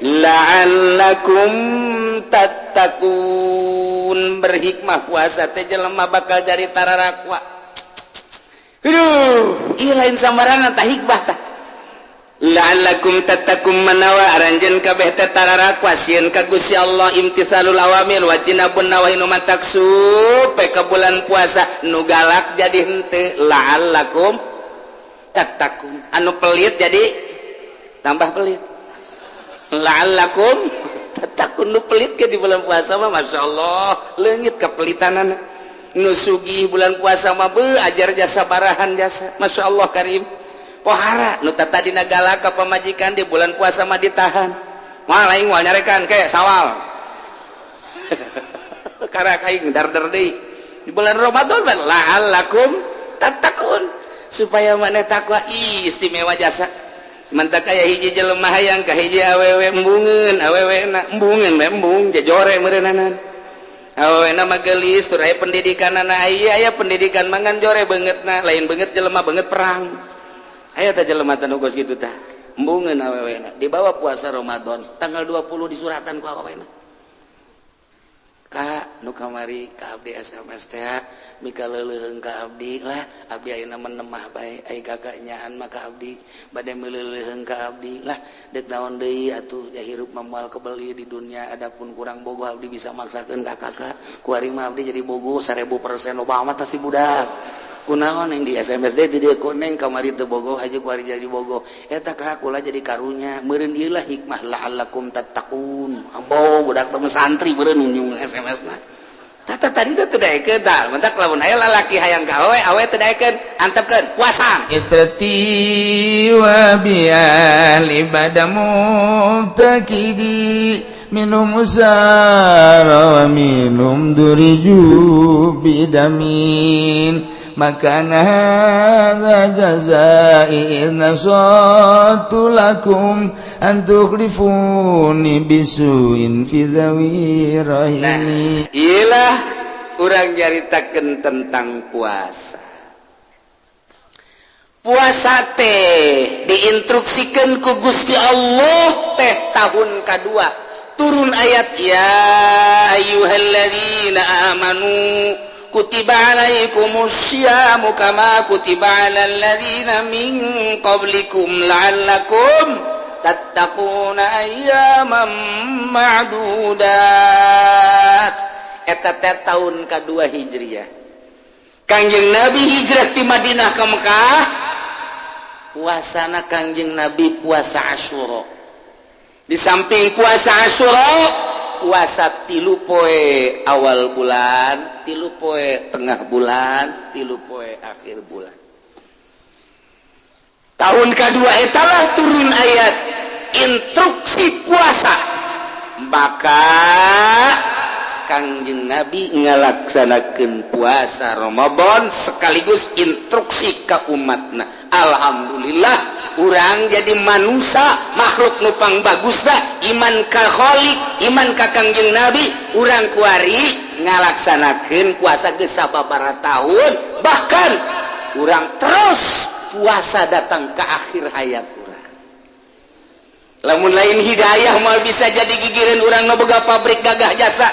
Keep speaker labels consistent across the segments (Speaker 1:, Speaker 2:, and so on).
Speaker 1: La'allakum tattaqun. Berhikmah puasa teh, jelema bakal jadi tararakwa. Aduh, ieu lain sambarangan tah hikmah tah. La'allakum tattaqun, manawa aranjeun kabeh teh tararakwa, sieun ka Gusti Allah, imtithalul awamir wajtinabun nawahi. Nu matak supe ka bulan puasa, nu galak jadi henteu. La'allakum tattaqun. Anu pelit jadi tambah pelit. La'allakum tattaqun. Nu pelit ke di bulan puasa mah, Masya Allah, leungit kepelitanana. Nu sugih bulan puasa mah be ajar jasa, barahan jasa, Masya Allah karim. Pohara nu tadina galak ka pamajikan, di bulan puasa mah ditahan. Moal aing, moal nyarekan ke sawal karak aing dar-dar deui. Di bulan Ramadan mah la'allakum tattaqun, supaya maneh takwa. Ih, istimewa jasa. Mantak aya hiji jelema hayang ka hiji awewe, embungeun awewe na, embungeun we, embung jejore meureunana. Awewe na mah geulis tur aya pendidikanana, aya aya pendidikan mangan jore beungeutna, lain beungeut jelema, beungeut perang. Aya tah jelema teh nu kos kitu tah. Embungeun awewe na. Dibawa puasa Ramadan tanggal 20, disuratan ku awewe na. "Kak, nu kamari ka abdi SMS teh mika leuleuheung ka abdi lah. Abdi ayeuna menemah bae, ai kakak nyaan mah ka abdi bade meuleuheung ka abdi lah. Deuk naon deui atuh, ja hirup mah moal kebeli di dunia. Adapun kurang bogoh, abdi bisa maksakeun ka kakak. Kuari mah abdi jadi bogoh 1000%." Loba amat si budak. "Kunaon yang di SMS deh di dieu? Ku neng kamari teu bogoh aja, kuari jadi bogoh eta ka kula." Jadi karunya meureun ieu lah hikmah la'allakum tattaqun. Ambo budak teh santri meureun nyung SMS na. Tata tadi teu daekeun tah. Mentak lamun aya lalaki hayang ka awewe, awewe teu daekeun, antepkeun puasa.
Speaker 2: إترتي وبأهل بدا مبتكدي منهم سار ومنهم درجوا بدمين ما كان هذا جزائي إذ نصحت لكم أن تخلفوني بسوء في ذوي رحمي.
Speaker 1: Nah, iyalah urang nyaritakeun tentang puasa. Puasa teh diinstruksikan ku Gusti Allah teh tahun kedua turun ayat ya ayyuhalladzina amanu kutiba alaikumusyiyamu kama kutiba alal ladzina min qablikum la'allakum tattaquna ayyaman ma'dudat. Eta teh tahun kedua Hijriah. Kangjeng Nabi hijrah di Madinah ke Mekah, puasana Kangjeng Nabi puasa Asyura. Di samping puasa Asyura, puasa 3 poe awal bulan, 3 poe tengah bulan, 3 poe akhir bulan. Tahun kedua etalah turun ayat instruksi puasa, maka Kangjeng Nabi ngalaksanakan puasa Ramadan sekaligus instruksi ke umatna. Alhamdulillah, urang jadi manusia, makhluk nupang bagus dah, iman ka Khalik, iman ka Kangjeng Nabi. Urang kuari ngalaksanakan puasa geus sababaraha tahun, bahkan urang terus puasa datang ke akhir hayat urang. Lamun lain hidayah mau bisa jadi gigireun urang nu boga pabrik gagah jasa,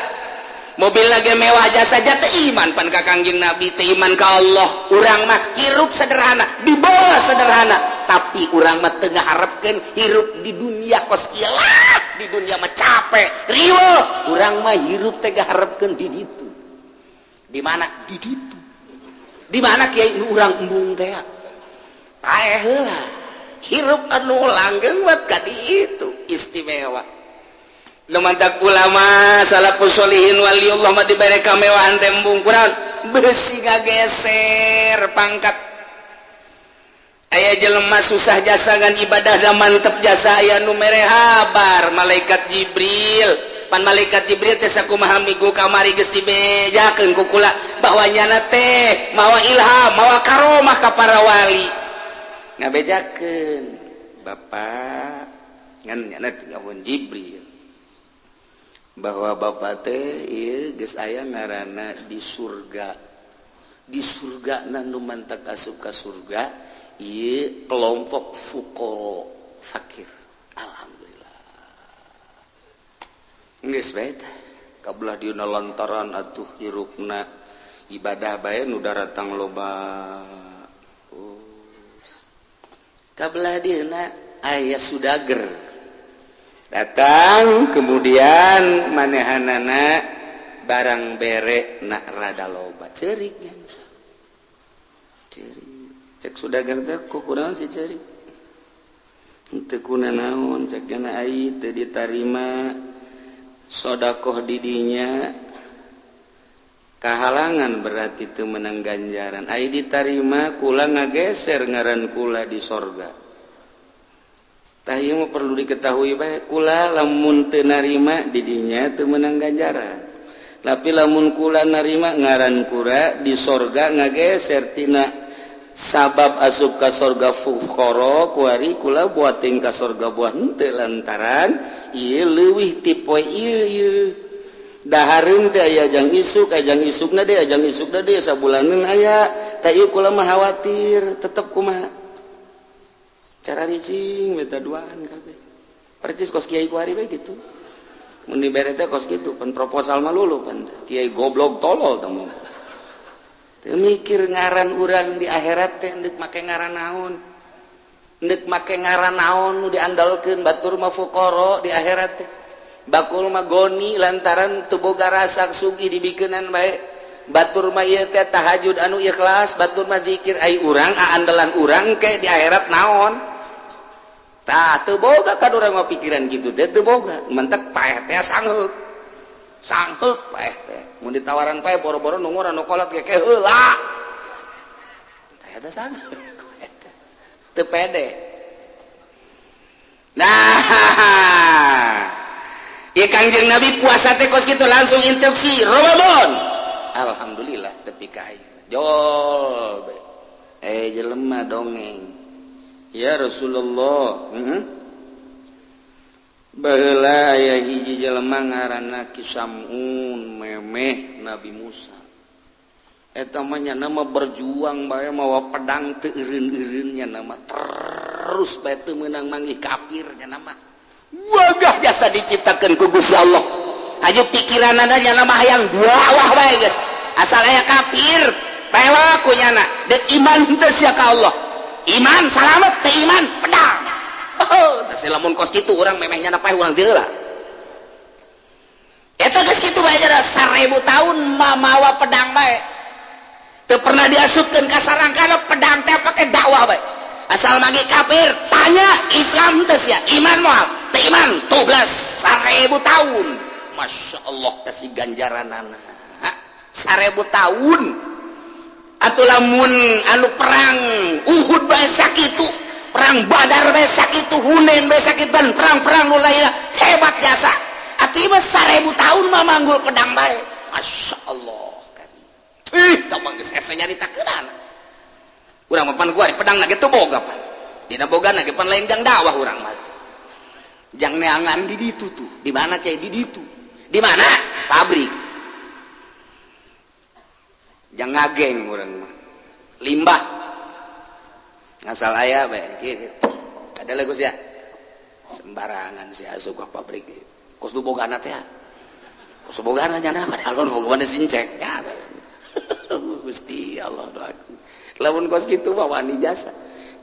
Speaker 1: mobil lagi mewah jasa, teu iman pan ka Kangjeng Nabi, teu iman ka Allah. Urang mah hirup sederhana, di bawah sederhana, tapi urang mah teu ngaharepkeun hirup di dunia kos ieu lah. Di dunia mah capek riweuh. Urang mah hirup teh ngaharepkeun di ditu. Di mana di ditu? Di mana, Kiai? Nu urang embung teh paeh heula, hirup anu langgeng buat ka ditu istimewa. Nu mantak ulama salafus sholihin, waliullah mah dibere kamewahan teh embung kurang besi ngageser pangkat. Aya jelema susah jasa ngan ibadah da mantep jasa. Aya nu mere habar malaikat Jibril. Pan malaikat Jibril teh sakumaha minggu kamari geus dibejakeun ku kula bahwa nyana teh mawa ilham, mawa karomah ka para wali. Ngabejakeun, "Bapak," ngan nyana teh Jibril, bahwa bapak teh ieu geus aya ngaranna di surga. Di surga na nu mantak asup ka surga ieu kelompok fuqara, fakir. Alhamdulillah. Geus bae tah kabelah dieuna lantaran atuh hirupna ibadah bae nu daratang loba. Oh. Kabelah dieuna aya sudager datang, kemudian manehanana barang bere nak rada loba, ceurik nya ceurik. Cek sudager teh, "Kok kunaon si ceurik?" "Teu kuna naon," cek nya, "ai teu ditarima sodakoh didinya kahalangan, berarti teu menang ganjaran. Ai ditarima, kula ngageser ngaran kula di sorga." Tah, ieu mah perlu diketahui bae. Kula lamun teu narima didinya teu menang ganjaran, tapi lamun kula narima, ngaran kula di sorga ngageser. Tina sabab asup ka sorga fuqara kuari, kula buating ka sorga buah henteu, lantaran ieu leuwih ti poe ieu. Ieu dahareun teh aya jang isuk, aya jang isukna deui, jang isukna deui, sabulaneun aya. Tah, ieu kula mah khawatir tetep. Kumaha cara ricing minta duaan kabeh, percis kos kiai kuari bae gitu. Mun dibere teh kos kitu pan, proposal mah lulu pan. Kiai goblok tolol tah mah teu mikir ngaran urang di akhirat teh endek make ngaran naon, endek make ngaran naon nu diandalkeun. Batur mah fuqara di akhirat teh, bakul mah goni lantaran teu boga rasa sugih, dibikeunan bae. Batur mah ieu teh tahajud anu ikhlas, batur mah zikir. Ai urang, andalan urang ke di akhirat naon? Tah, teu boga kan urang mah pikiran gitu teh, teu boga. Mentek paeh teh sangheuk sangheuk paeh teh. Mun ditawaran paeh, boro-boro nunggu anu kolot ge ke heula. Tah, eta sangheuk teu pede. Nah, ieu Kangjeng Nabi puasa teh kos kitu, langsung instruksi Ramadan. Alhamdulillah tepi ka aya jol. Eh, jelema dongeng, "Ya Rasulullah, Baheula aya hiji jelema ngaranna Ki Samun, memeh Nabi Musa. Eta mah nya nama berjuang bae mawa pedang, teu eureun-eureun nya nama, terus bae teu meunang manggih kafir. Nya nama wagah jasa diciptakeun ku Gusti Allah. Aju pikiranana nya nama hayang dakwah bae geus, asal aya kafir pewak ku nyana. Dek iman teu sia ka Allah, iman salamet, teu iman pedang." Oh, teh lamun kos kitu urang memehnya paeh urang teu lah. Eta geus kitu bae 1000 tahun mamawa pedang bae, teu pernah diasupkeun ka sarangkana pedang teh, pake dakwah bae. Asal manggih kafir, tanya, "Islam teu sia? Iman moal? Teu iman, tublas." 1000 tahun, Masya Allah, kasih ganjaranana 1000 tahun. Atau lamun anu perang Uhud bae sakitu, perang Badar bae sakitu, Hunain bae sakitu, dan perang-perang nu lainna hebat jasa. Atuh ieu mah 1000 tahun mah manggul pedang bae. Masya Allah kan, ih, tah mah geus hese nyaritakeunana. Urang mah pan gua pedang ge teu boga pan, dina boga ge pan lain jang dakwah. Urang mah jang neangan di ditu tuh. Di mana kayak di ditu, di mana pabrik jang ngageng. Urang mah limbah ngasal aya bae kieu. Ada lagu sia sembarangan sih asup ka pabrik kos nu bogana teh, kos bogana nyana, padahal nu bogana sincek ya. Gusti Allah, doaku lamun kos kitu mah wani jasa.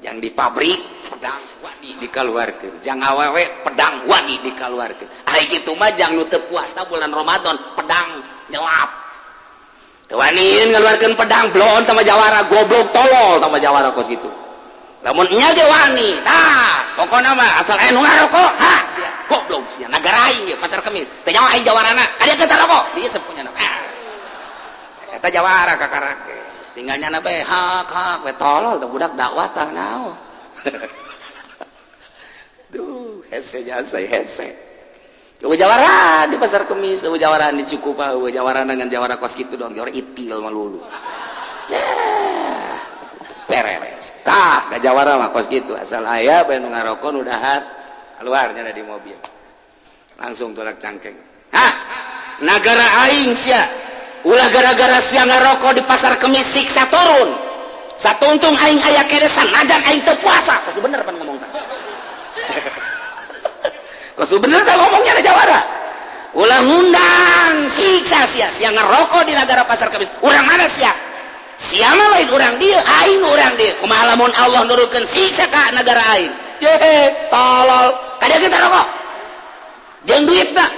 Speaker 1: Yang di pabrik pedang wani dikeluarkeun, jang awewe pedang wani dikeluarkeun. Ai kitu mah jang nu teu puasa bulan Ramadan pedang nyelap. Teu waniin ngeluarkeun pedang, blon sama jawara, goblok tolol sama jawara kos kitu. Lamun nya ge wani. Tah, pokona mah asal aya nu ngarokok, ha sia goblok sia, nagara aing ieu Pasar Kemis teu nyawa aing jawarana ka dieu teh rokok dieu sepunya. Ah, eta jawara kakarake tinggal nyana bae, hak hak we tolol teh budak dakwah. Tah naon duh, hese jasa hese. Eueuh jawara di Pasar Kemis, eueuh jawara di Cikupa, eueuh jawara dengan jawara kos kitu doang, jawara itil mah lulu. Ya, beres. Tah, da jawara mah kos kitu, asal aya bae nu ngarokok, nu dahar, keluar nyana di mobil. Langsung tolak cangkeng. Hah, nagara aing sia. Ulah gara-gara sia ngarokok di Pasar Kemis siksa turun. Satuntung aing aya kene sanajan aing teu puasa. Kos bener pan ngomong tah. Kos bener tah ngomongnya ada jawara. Ulah ngundang siksa sia. Sia ngerokok di negara Pasar Kamis. Urang mana sia? Sia mah lain urang dieu, aing urang dieu. Kumaha lamun Allah nurunkeun siksa ka negara aing? Ye, tolol. Kada kita rokok. Jeung duitna.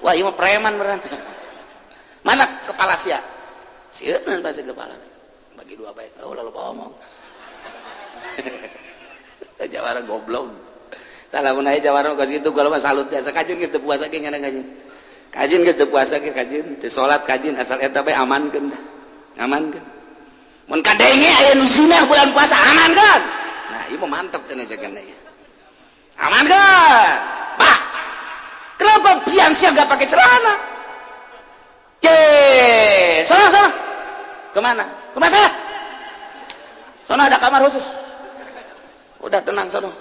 Speaker 1: Wah, ieu mah preman beneran. Mana kepala sia? Sieun pasti kepala. Bagi dua baik. Oh, lalu ngomong. Jawara goblok. Tah, lamun aya jawara kos kitu, kalau mah salut biasa. Kajeun geus teu puasa ge nyana kajeun. Kajeun geus teu puasa ge kajeun, teu salat kajeun, asal eta bae amankeun dah. Amankeun. Mun kadenge aya nu zina bulan puasa, amankeun. Nah, ieu mah mantep cenah jagan ieu. Amankeun. Pak. Kenapa siang-siang gak pakai celana? Ye, sana sana. Kemana? Ke saya. Sono ada kamar khusus. Udah tenang sono.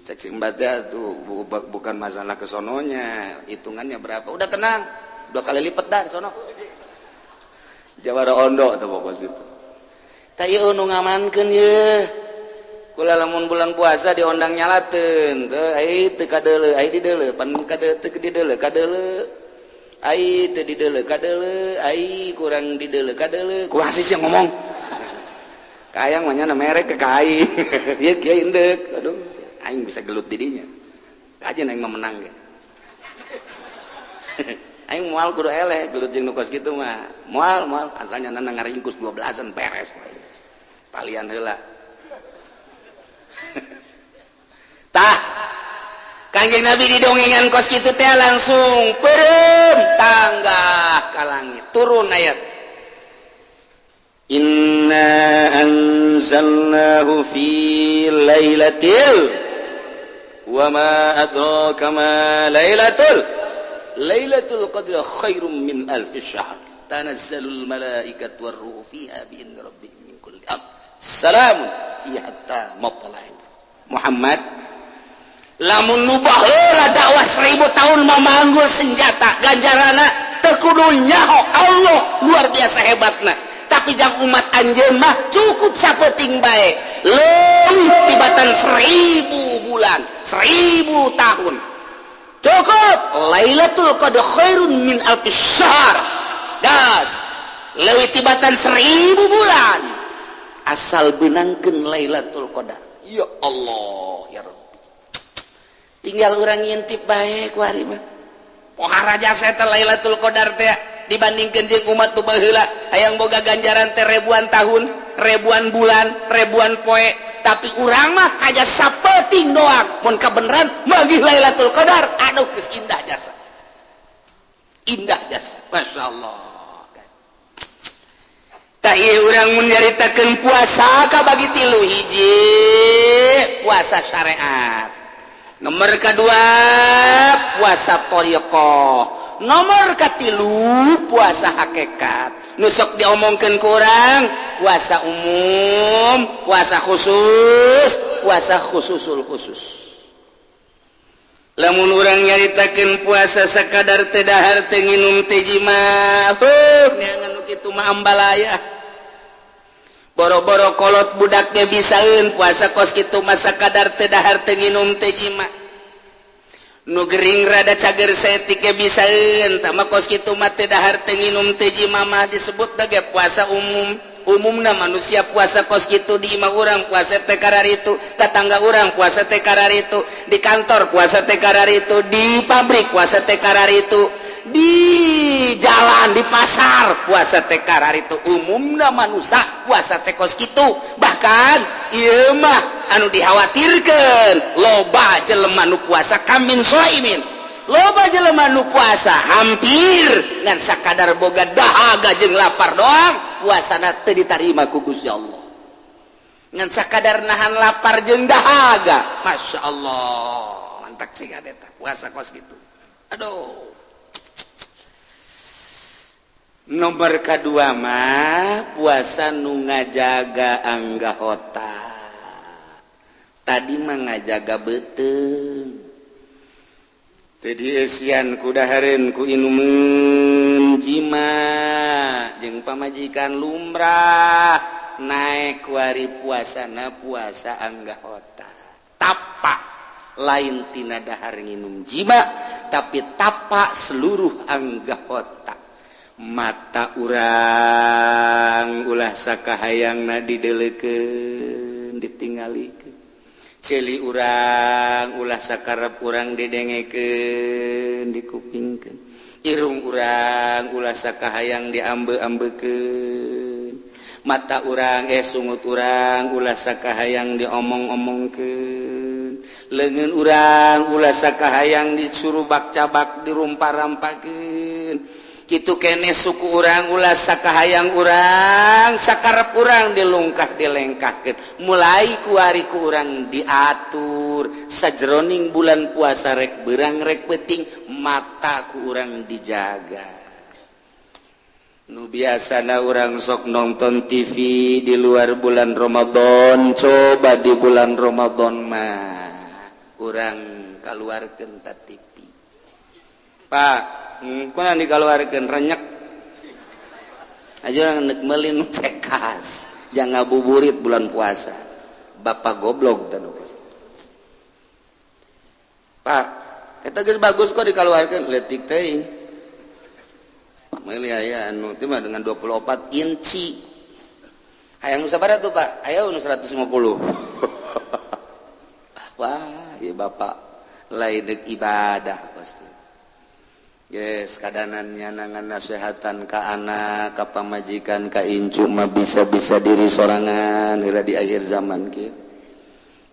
Speaker 1: Cek si mbak tuh bukan masalah kesononya, hitungannya berapa. Udah tenang, dua kali lipat dah sono. Jawara ondo tuh pokok situ. Tak ieu nu ngamankeun ye. Kula lamun bulan puasa diondang nyalateun teu ai teu kadeuleu, ai dideuleu pan kade teu dideuleu kadeuleu. Ai teu dideuleu kadeuleu, ai kurang dideuleu kadeuleu. Kumaha sih yang ngomong? Kayang mah nyana merek ke ka aing. Ieu kieu indeuk. Aduh, aing bisa gelut di dinya. Kajeun aing mah menang ge. Aing moal kudu eleh gelut jeung nu kos kitu mah. Moal moal asalnya nana ngaringkus 12-an beres we. Palian heula. Tah, Kanjeng Nabi didongengan kos kitu teh langsung peureum tanggah ka langit. Turun ayat. Inna anzalnahu fi lailatil wa ma adraka ma lailatul qadri khairum min alfi syahr tanazzalul malaikatu warruhu fiha bi idzni rabbihim min kulli amr salamun hiya hatta matla'il. Muhammad, lamun nu baheula dakwah 1000 tahun memanggul senjata, ganjarana teu kudu nyaho Allah luar biasa hebatna, tapi jang umat anjeun mah cukup sapeting bae leuwih tibatan 1000 bulan, 1000 tahun. Cukup Lailatul Qadar khairun min alfi syahr, gas leuwih tibatan 1000 bulan asal benangkeun Lailatul Qadar. Ya Allah ya Rabbi, tinggal urang ngintip bae kuari mah pohara jasa eta Lailatul Qadar teh dibandingkeun jeung umat nu baheula hayang boga ganjaran teh ribuan tahun, ribuan bulan, ribuan poe, tapi urang mah aja sapeting doang mun kabeneran magih Lailatul Qadar. Aduh, geus indah jasa, indah jasa, Masya Allah. Tah, ieu urang mun nyaritakeun puasa kabagi tilu: hiji puasa syariat, nomor kedua puasa thoriqoh, nomor katilu puasa hakikat. Nu sok diomongkeun kurang puasa umum, puasa khusus, puasa khususul khusus. Lamun urang nyaritakeun puasa sakadar teu dahar, teu nginum, teu jima, huh, neangan nu kitu mah ambalaya. Boro-boro kolot, budaknya bisaeun puasa kos kitu mah, sakadar teu dahar, teu nginum, teu jima. Nu gering rada cager saeutik ge bisaeun tah mah. Kos kitu mah teu dahar, teu nginum, teu jima mah disebut ge puasa umum. Umumna manusia puasa kos kitu. Di imah urang puasa teh kararitu, tetangga urang puasa teh kararitu, di kantor puasa teh kararitu, di pabrik puasa teh kararitu, di jalan, di pasar puasa teh kararitu. Umumna manusia puasa teh kos kitu. Bahkan ieu mah anu dikhawatirkan, loba jelema nu puasa kam min shaimin, loba jelema nu puasa hampir ngan sakadar boga dahaga jeung lapar doang, puasana teu ditarima ku Gusti Allah, ngan sakadar nahan lapar jeung dahaga. Masya Allah, mantap sih eta puasa kos gitu. Aduh, nomor kedua mah puasa nu ngajaga anggota. Tadi mah ngajaga beuteung, teu dieusian ku dahareun, ku inumeun, jima jeung pamajikan lumrah. Naek kuari puasana puasa anggota, tapak lain tina dahar, nginum, jima, tapi tapak seluruh anggota. Mata urang ulah sakahayangna dideleukeun ditinggalikeun, ceuli urang ulah sakarep urang didengekeun dikupingkeun, irung urang ulah sakahayang diambe-ambekeun, mata urang sungut urang ulah sakahayang diomong-omongkeun, leungeun urang ulah sakahayang disurubak cabak dirumpar-rampakeun, kitu keneh suku urang ulah sakahayang urang sakarep urang dilungkah dilengkahkeun. Mulai kuari ku urang diatur sajroning bulan puasa, rek beurang rek peuting, mata ku urang dijaga. Nu biasana urang sok nonton TV di luar bulan Ramadan, coba di bulan Ramadan mah urang kaluarkeun ta TV, Pak. Kunaon dikaluarkeun? Renyek aja nek meuli nu cekas jangan ngabuburit bulan puasa. Bapak goblok tah. Pak, eta geus bagus kok dikaluarkeun, leutik teuing. Meuli aya anu teh mah dengan 24 inci. Hayang nu sabaraha tuh, Pak? Aya nu 150. Wah, ieu bapak lain deuk ibadah pasti. Yes, kadanan nyanangan nasehatan ka anak, ka pamajikan, ka incu mah bisa-bisa diri sorangan heula di akhir zaman kieu.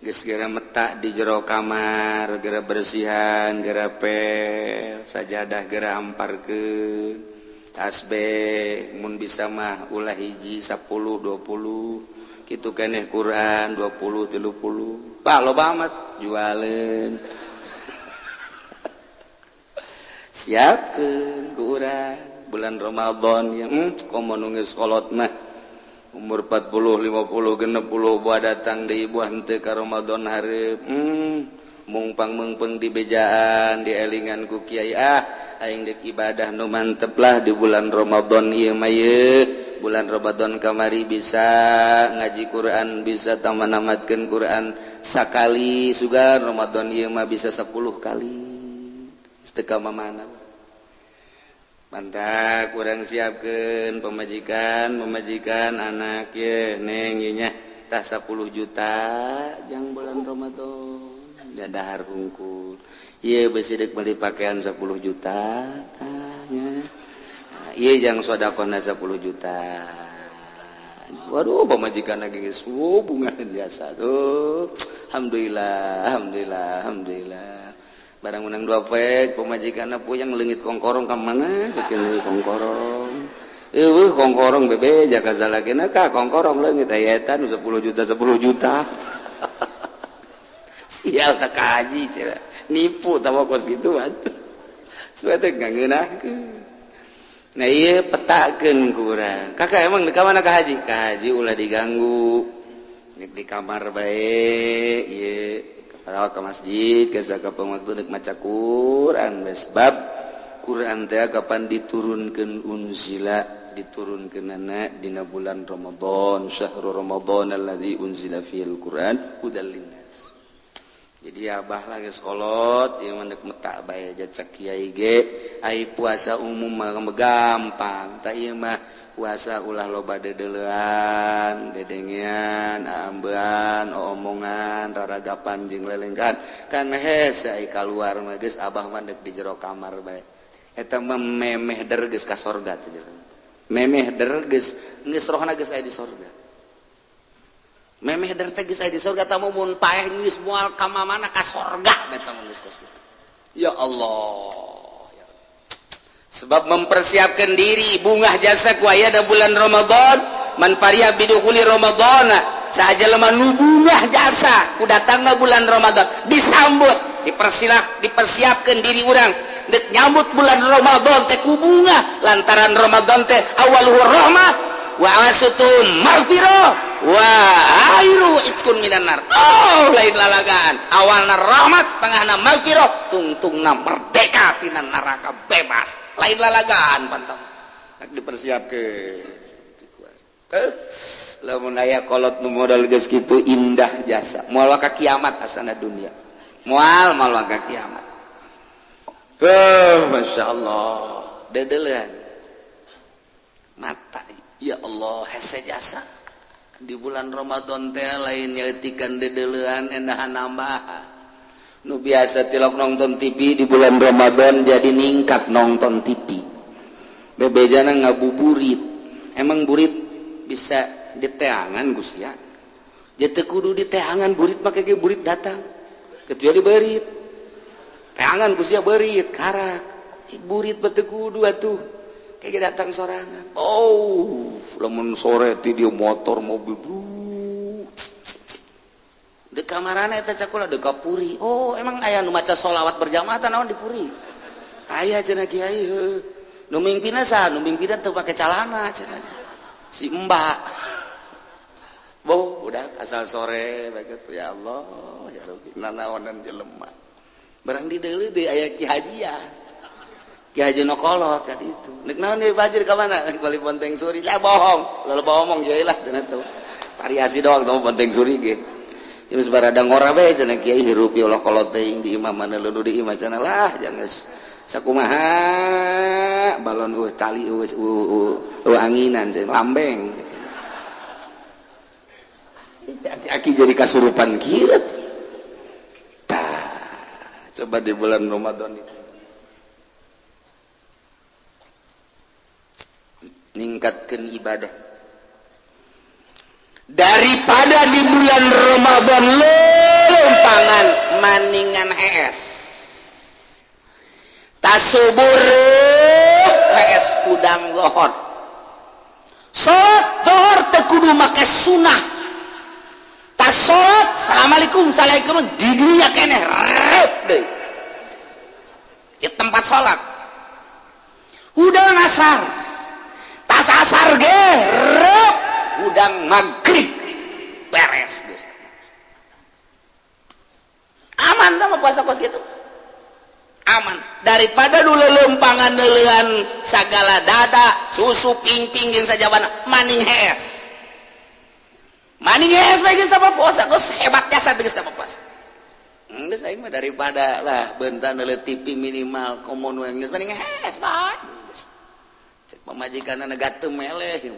Speaker 1: Geus gera metak di jero kamar, gera bersihan, gera pel, sajadah gera amparkeun. Tasbih mun bisa mah ulah hiji, 10, 20, kitu keneh Quran 20, 30. Pak, loba amat jualeun. Siapkeun ku urang bulan Ramadan ya, komo nu geus kolot mah umur 40, 50, 60 buah datang deui buah henteu ka Ramadan hareup, mungpang meungpeung di bejaan dielingan ku kiai, ah aing deuk ibadah nu mantep lah di bulan Ramadan ieu mah. Ieu bulan Ramadan kamari bisa ngaji Quran, bisa taman-namatkeun Quran sakali, sugan Ramadan ieu mah bisa 10 kali. Teu ka mana mantap kurang siapkeun pemajikan pemajikan anak ye neng ye nya tah 10 juta jang bulan Ramadan dahar hungkul. Ieu besi deuk meuli pakaian 10 juta tah nya. Ieu jang sedekahna 10 juta. Waduh, pamajikan lagi geus bunga biasa tuh. Alhamdulillah, alhamdulillah, alhamdulillah. Barang menang dua pek pamajikanna puyeng, leungit kongkorong ka mana sakieu kongkorong. Eueuh kongkorong bebe jaka salakina ka kongkorong leungit aya eta nu 10 juta 10 juta. Sial tak kaji cenah. Nipu tawa kos kitu atuh. Supaya teh ngeunahkeun. Nah ieu petakeun ku urang. Kakak emang di mana ka haji? Ka haji ulah diganggu. Nek di kamar bae ieu. Kalau ke masjid ke kapan waktu nek maca Quran, sebab Quran teh kapan diturunkeun, unzila diturunkeunana dina bulan Ramadan, syahrul Ramadan alladzi unzila fil Quran hudal linnas. Jadi abah lagi sekolot ieu mah nek metak bae jacak kiai ge ai puasa umum mah gampang, tah ieu mah puasa ulah loba dedelean, dedengean, ambean, omongan, raragapan jeung lelengkan. Kan hese ai kaluar mah geus abah mah deuk di jero kamar bae. Eta mah memeh der geus ka sorga teh jelema. Memeh der geus geus rohna geus aya di sorga. Memeh der teh geus aya di sorga, tamu mun paeh geus moal ka mana ka sorga eta mah geus kos kitu. Ya Allah. Sebab mempersiapkan diri bungah jasa ku aya da bulan Ramadan, man fariha bidukhuli Ramadana, sahaja lemah nu bungah jasa ku datangna bulan Ramadan disambut, dipersilah, dipersiapkan diri urang dek nyambut bulan Ramadan teh ku bungah lantaran Ramadan teh awaluhu rahmah wa awsatuhu maghfirah wa akhiru itqun minan nar. Oh, lain lalagaan, awalna rahmat, tengahna maghfirah, tungtungna merdeka tina neraka, bebas. Lain lalagaan pantam dipersiapkeun. Lamun aya kolot nu modal geus kitu indah jasa, moal ka kiamat asana dunia, moal moal ka kiamat. Oh, Masya Allah, dedelean mata, ya Allah, hese jasa di bulan Ramadan teh lain nyeutikan dedelean, endahan nambah. Nu biasa tilok nonton TV, di bulan Ramadan jadi ningkat nonton TV. Bebejana ngabuburit. Emang burit bisa diteangan, Gus, ya? Jadi kudu diteangan burit, make ge burit datang, kecuali berit teangan, Gus, ya. Berit karak, burit bete kudu atuh, kayak datang sorangan. Oh, lamun sore ti dia motor mobil bro di kamarana eta cakula deka puri. Oh, emang aya nu maca sholawat berjamaah naon di puri? Aya cenah, kiai, heuh. Nu mimpinna saha? Nu mimpinna teu pake calana cenah, si mbak. Boh, udah asal sore begitu, ya Allah ya Rabbi, nanaonan jelema barang di deuleu deui aya ki hajiah, ki haji no kolot kan itu. Nek naon deui fajir ka mana? Bali Ponteng Suri lah. Bohong, lalu bohong lah cenah tuh, variasi doang tuh Ponteng Suri ge. Geus barada ngora bae cenah kiai, hirup ya Allah, kolot teuing di imah mana lulu di imah cenah lah. Jangan sakumaha balon tali anginan cenah lambeng aki jadi kasurupan kieu. Tah, coba di bulan Ramadan itu ningkatkan ibadah daripada di bulan Ramadan lelempangan maningan hees. Tasubur hees, hudang lohor, salat lohor teu kudu make sunah. Tas salat, assalamualaikum, assalamualaikum, di dunia keneh rep deui di tempat salat. Hudang asar, tas asar ge rep, hudang maghrib beres geus, aman. Tah, puasa kos gitu aman daripada dulu lempangan neulean sagala dada susu ping-ping jeung sajabana. Maning hees, maning hees bae geus apa puasa geus hebat jasa geus apa puasa. Geus aing mah daripada lah bentar neuleuh TV minimal komo nu geus maning hees bae geus. Cek pamajikanna gatem meleh.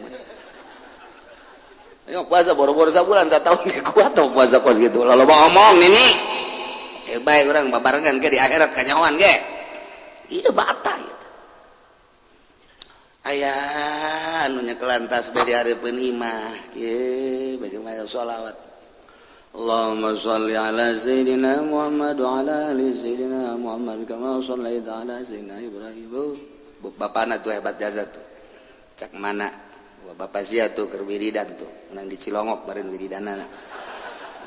Speaker 1: Ayo puasa boro-boro sabulan, satahun ge kuat tau puasa kos gitu. Lalu ngomong nini. Eh, baik orang babarengan ke di akhirat kanyawan ge. Iya, bata gitu. Aya anu nyekelan tas di hareupeun imah. Kieu baca sholawat. Allahumma shalli ala sayyidina Muhammad wa ala ali sayyidina Muhammad kama shallaita ala sayyidina Ibrahim. Bapana tuh hebat jasa tuh. Cak mana? Bapak sia tuh keur wiridan tuh, menang di Cilongok baren wiridanana.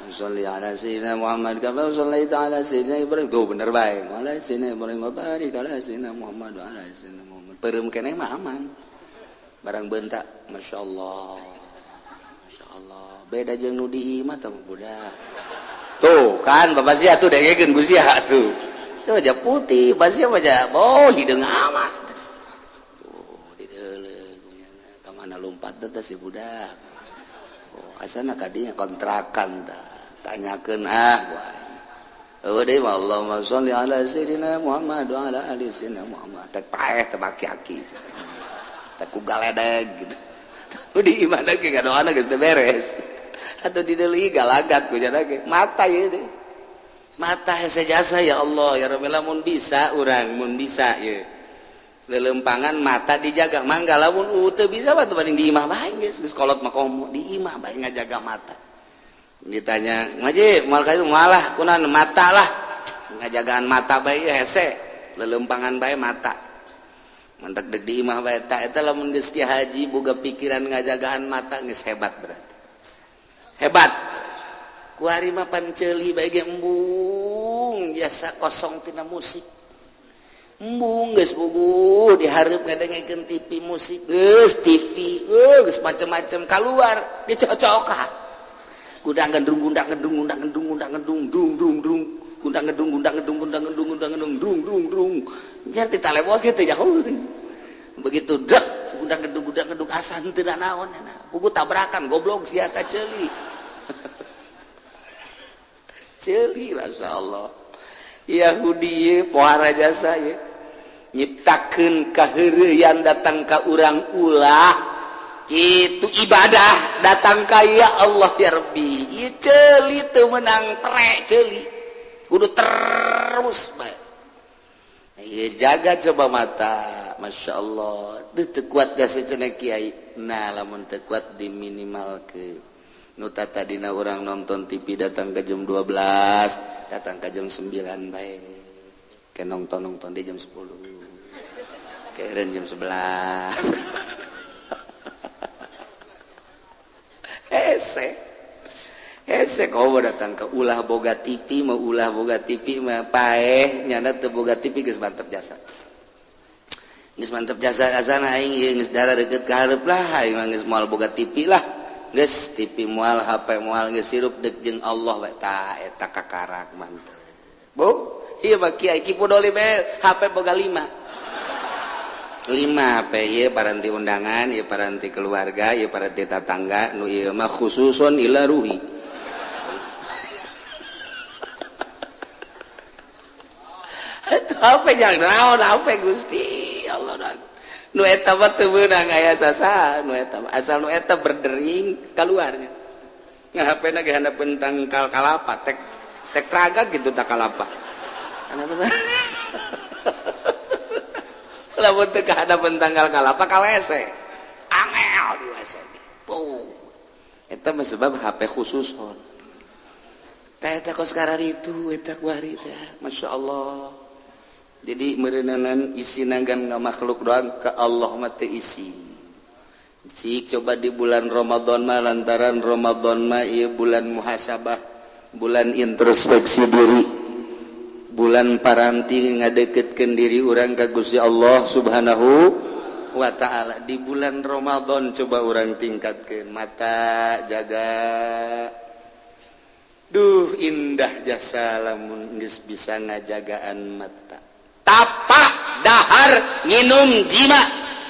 Speaker 1: Sholli ala sayyidina Muhammad kama shallaita ala sayyidina Ibrahim. Tuh bener bae. Ala sayyidina Ibrahim wa barik ala sayyidina Muhammad wa ala sayyidina Muhammad. Peureum keneh mah aman. Barang bentak, Masya Allah. Masya Allah. Beda jeung nu di imah tah budak. Tuh kan bapak sia tuh dengekeun ku sia tuh. Coba aja putih, bapak sia mah oh hideung amat. Tuh di deuleu ka mana lompat teh si budak. Oh, asana kadinya kontrakan tah. Tanyakeun ah wah. Eueuh deui mah Allahumma sholli ala sayyidina Muhammad wa ala ali sayyidina Muhammad. Teh paeh teh baki-aki. Teh ku galedeg gitu. Di imah lagi ngadoana geus teu beres. Atau di deuleu galagat ku cenah ge. Mata ieu deh. Mata hese jasa, ya Allah ya Rabbi, lamun bisa urang mun bisa ieu. Lelempangan mata dijaga mangga, lamun teu bisa mah teu banding di imah bae geus, geus kolot mah komo di imah bae ngajaga mata. Ditanya ngaji mal kayu malah kunan mata lah, ngajagaan mata bae hese, lelempangan bae mata mantak dek di imah bae. Tak eta lamun geus ki haji boga pikiran ngajagaan mata geus hebat, berarti hebat. Kuari mah panceuli bae ge embung jasa kosong tina musik, embung geus puguh dihareup ngadengekeun TV musik geus TV geus macem-macem kaluar dicocokan gundang gendung gundang gendung gundang gendung gundang gendung dung dung dung gundang gendung gundang gendung gundang gendung gundang gendung dung dung dung jar ditalebos kitu jauh begitu dek gundang gendung gundang gendung asa henteu naon puguh tabrakan goblok sia ta ceuli ceuli. Masyaallah. Yahudi pohara jasa ye nyiptakeun kaheureuyan datang ka urang ulah itu ibadah datang ka ya Allah ya Rabbi. Ieu ceuli teu meunang prek, ceuli kudu terus bae. Ieu jaga coba mata. Masya Allah. Teu teu kuat gak cenah kiai. Nah, lamun teu kuat diminimalkeun nu tadina urang nonton TV datang ke jam 12, datang ke jam 9 bae. Ke nonton nonton di jam 10, keren jam 11. Hese hese kau datang ke ulah boga TV mau ulah boga TV mah paeh nyana teu boga TV geus mantep jasa. Geus mantep jasa kasana aing ieu geus darah deket ka hareup lah. Aing mah geus moal boga TV lah, geus TV moal, HP moal, geus sirup deuk jeung Allah we. Tah eta kakarak mantep bu. Ieu mah kiai Ki Pudoli bae HP boga 5 5 HP. Ieu paranti undangan, ieu paranti keluarga, ieu paranti tatangga, nu ieu mah khususun ila ruhi. Itu HP jangan naon HP Gusti Allah. Nu eta mah teu meunang aya sasaha nu eta mah, asal nu eta berdering kaluarnya. Nah, HP na ge handapeun tangkal kalapa tek tek raga gitu tak kalapa. Lamun teu kahadapeun tangkal kalapa ka WC. Angel di WC. Puh. Eta mah sebab HP khusus hon. Tah eta kos kararitu eta kuari teh. Masya Allah. Jadi meureunanan isi nanggan ngamakhluk doang ke Allah mah teu isi. Cik coba di bulan Ramadan mah, lantaran Ramadan mah ieu bulan muhasabah, bulan introspeksi diri, bulan paranti ngadeketkeun diri urang ka Gusti Allah Subhanahu wa ta'ala. Di bulan Ramadan coba urang tingkatkeun mata jaga. Duh indah jasa lamun geus bisa ngajagaan mata. Tapak dahar nginum jima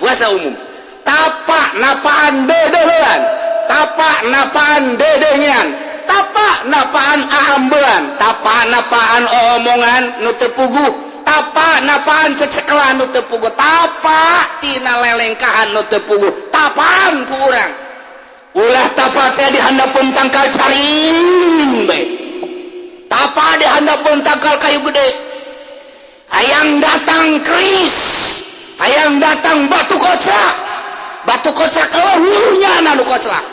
Speaker 1: puasa umum. Tapak napaan dedehan, tapak napaan dedengan, tapak napaan aambean, tapak napaan omongan nu teu puguh, tapak napaan cecekelan nu teu puguh, tapak tina lelengkahan nu teu puguh, tapaan ku urang. Ulah tapak teh di handapeun tangkal caring bae. Tapak di handapeun tangkal kayu gede. Hayang datang keris, hayang datang batu kocak. Batu kocak eueuhnya nu kocak.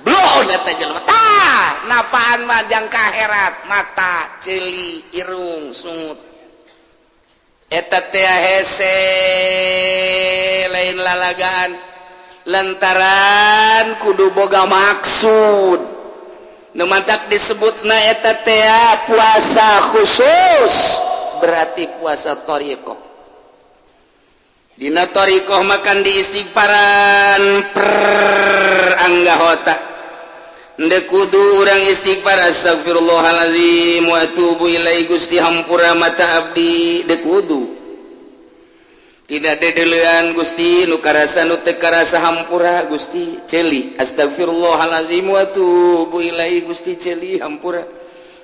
Speaker 1: Bloon eta jelema. Tah, napaan mah jang kaherat, mata, ceuli, irung, sungut. Eta teh hese lain lalagaan. Lantaran kudu boga maksud. Nu mantak disebutna eta teh puasa khusus, berarti puasa thariqah. Dina thariqah makan di istighfaran per anggahota. Ndek kudu urang istighfar astagfirullahalazim wa atubu ilaihi Gusti hampura mata abdi, dek kudu. Tidak dedelean Gusti nu karasa nu teu karasa hampura Gusti ceuli astagfirullahalazim wa atubu ilaihi Gusti ceuli hampura.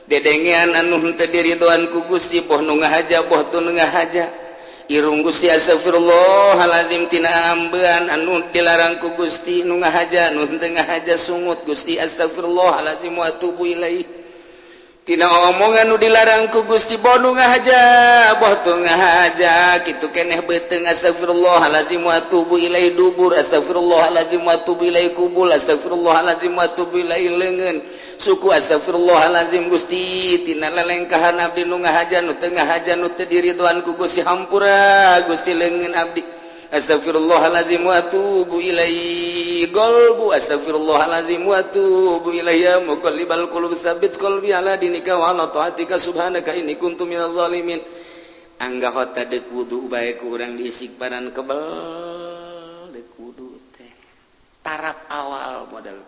Speaker 1: Dedengean anu henteu diridoan ku Gusti boh nu ngahaja boh teu nu ngahaja. Irung Gusti astagfirullahalazim tina ambean anu dilarang ku Gusti nu ngahaja nu henteu ngahaja sungut Gusti astagfirullahalazim wa atubu ilaihi. Tina omongan nu dilarang ku Gusti boh nu ngahaja boh teu ngahaja kitu keneh beuteung astagfirullahalazim wa atubu ilaihi dubur astagfirullahalazim wa atubu ilaihi kubul astagfirullahalazim wa atubu ilaihi leungeun suku astagfirullahalazim Gusti tina lelengkahan abdi nu ngahaja nu teu ngahaja nu teu diridoan ku Gusti hampura Gusti leungeun abdi astagfirullahalazim wa atubu ilaihi qalbu astagfirullahalazim wa atubu ilaihi ya muqallibal qulub tsabbit qalbi ala dinika wa ala taatika subhanaka inni kuntu minaz zalimin. Anggahota deuk wudu bae ku urang diistighfaran kebel deuk wudu teh tarap awal modal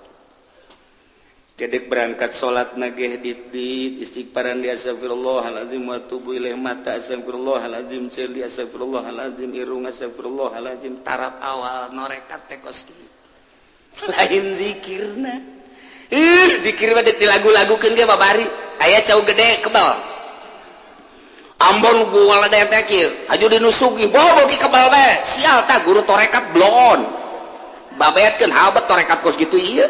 Speaker 1: kedek berangkat salat nageh dit istighfaran di astagfirullahalazim wa atubu ilaih mata astagfirullahalazim ceuli astagfirullahalazim irung astagfirullahalazim tarap awal norekat teh kos kieu lain zikirna. Zikir mah dilagu-lagukeun ge babari aya cau gede kebel Ambon gua teh kieu aju di nu sugih bobo ki kebal bae sial tah guru torekat blon babetkeun habet torekat kos gitu ieu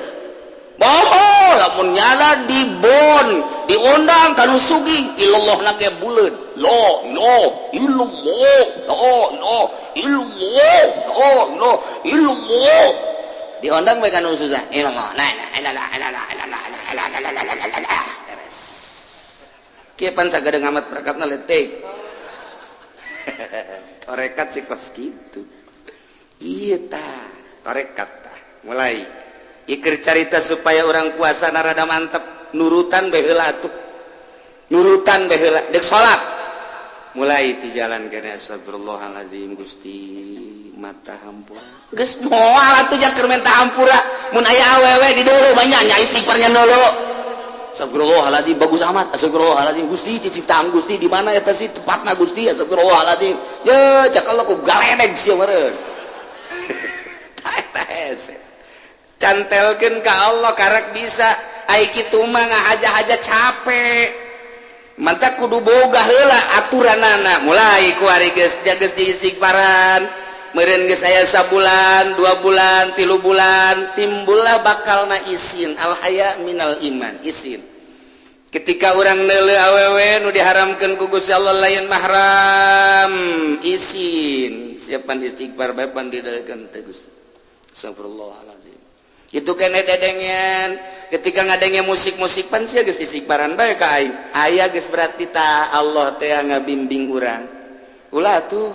Speaker 1: bobo lamun nyala di bon diundang ka nu sugih illallah na ge buleud lo lo illallah lo lo illallah lo lo illallah diundang bae ka nu susah illallah la ilaha illallah la ilaha illallah beres. Kieu pan sagadeng amat perekatna letik torekat sih kos gitu. Iya tah torekat tah mulai ikir carita supaya orang puasa narada mantep nurutan bae heula atuh, nurutan bae heula. Dek salat mulai di jalan kene, astagfirullahalazim, Gusti, mata hampura. Geus moal atuh jaker menta hampura mun aya awewe di dulu banyak nya istighfarnya dulu. Astagfirullahaladzim, bagus amat. Astagfirullahaladzim, Gusti, ciptaan Gusti di mana eta sih tempatna Gusti? Astagfirullahaladzim. Ya cak Allah ku galedeg sia meureun. Eta hese cantelkeun ka Allah karek bisa. Ai kitu mah ngahaja-haja capek, mantap. Kudu boga heula aturanana. Mulai ku ari geus geus diistighfaran meureun geus aya sabulan, 2 bulan, 3 bulan, timbullah bakalna isin. Al haya minal iman, isin ketika orang neuleu awewe nu diharamkeun ku Gusti Allah, lain mahram, isin. Siapan istighfar bae pan dideulkeun teh Gusti. Astagfirullahalazim. Itu kene dedengen ketika ngadenge musik-musik pan sia geus istighfaran bae ka aing aya geus, berarti ta Allah teh ngabimbing urang. Ulah tuh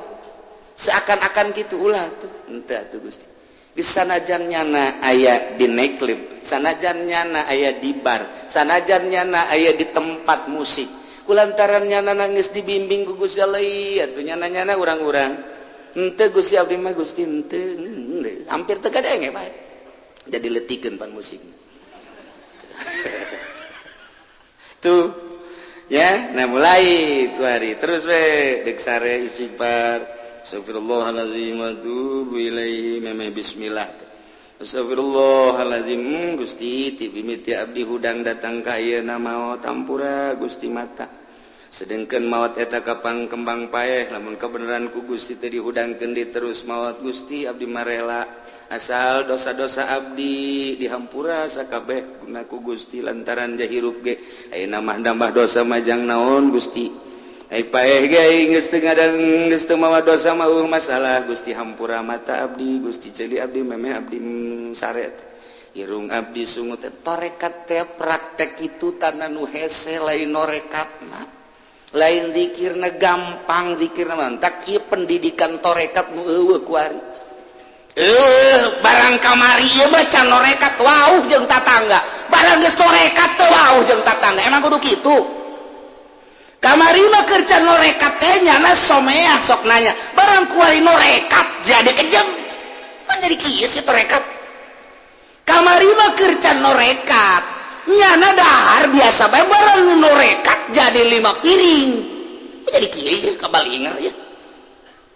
Speaker 1: seakan-akan gitu, ulah tuh, henteu atuh Gusti. Sanajan nyana aya di nightclub, sanajan nyana aya di bar, sanajan nyana aya di tempat musik, kulantaran nyana nangis dibimbing ku Gusti Allah atuh nyana-nyana urang-urang henteu Gusti, abdi mah Gusti henteu, hampir teu kadenge bae, jadi letikeun pan musik tuh ya. Nah, mulai tuh hari terus we dek sare istighfar, astagfirullahalazim wa atubu ilaihi, meme bismillah. Astagfirullahalazim, Gusti, ti mimiti abdi hudang datang ka ayeuna maot, hampura Gusti mata. Sedengkeun maot eta kapang kembang paeh, lamun kebenaran ku Gusti teu dihudangkeun di terus maot Gusti, abdi marela asal dosa-dosa abdi dihampura sakabeh guna ku Gusti, lantaran jahirup ge ayeuna mah nambah dosa majang naon Gusti. Ai paeh ge geus teu ngadang, geus teu mawa dosa mah masalah Gusti. Hampura mata abdi Gusti, ceuli abdi, memeh abdi sare, irung abdi sungut. Torekat teh praktek itu tanah nu hese, lain norekatna, lain zikirna gampang, zikirna mantak. Ieu pendidikan torekat nu eueuh kuari. Barang kamari ieu mah can norekat wauh jeung tatangga, barang geus torekat teh wauh jeung tatangga. Emang kudu kitu. Kamari mah kerja norekat teh nyana someah, sok nanya, barang kuari norekat jadi kejam kan, jadi kieu sih torekat. Kamari mah kerja norekat nyana dahar biasa bae, barang norekat jadi lima piring, jadi kieu kabalinger ya.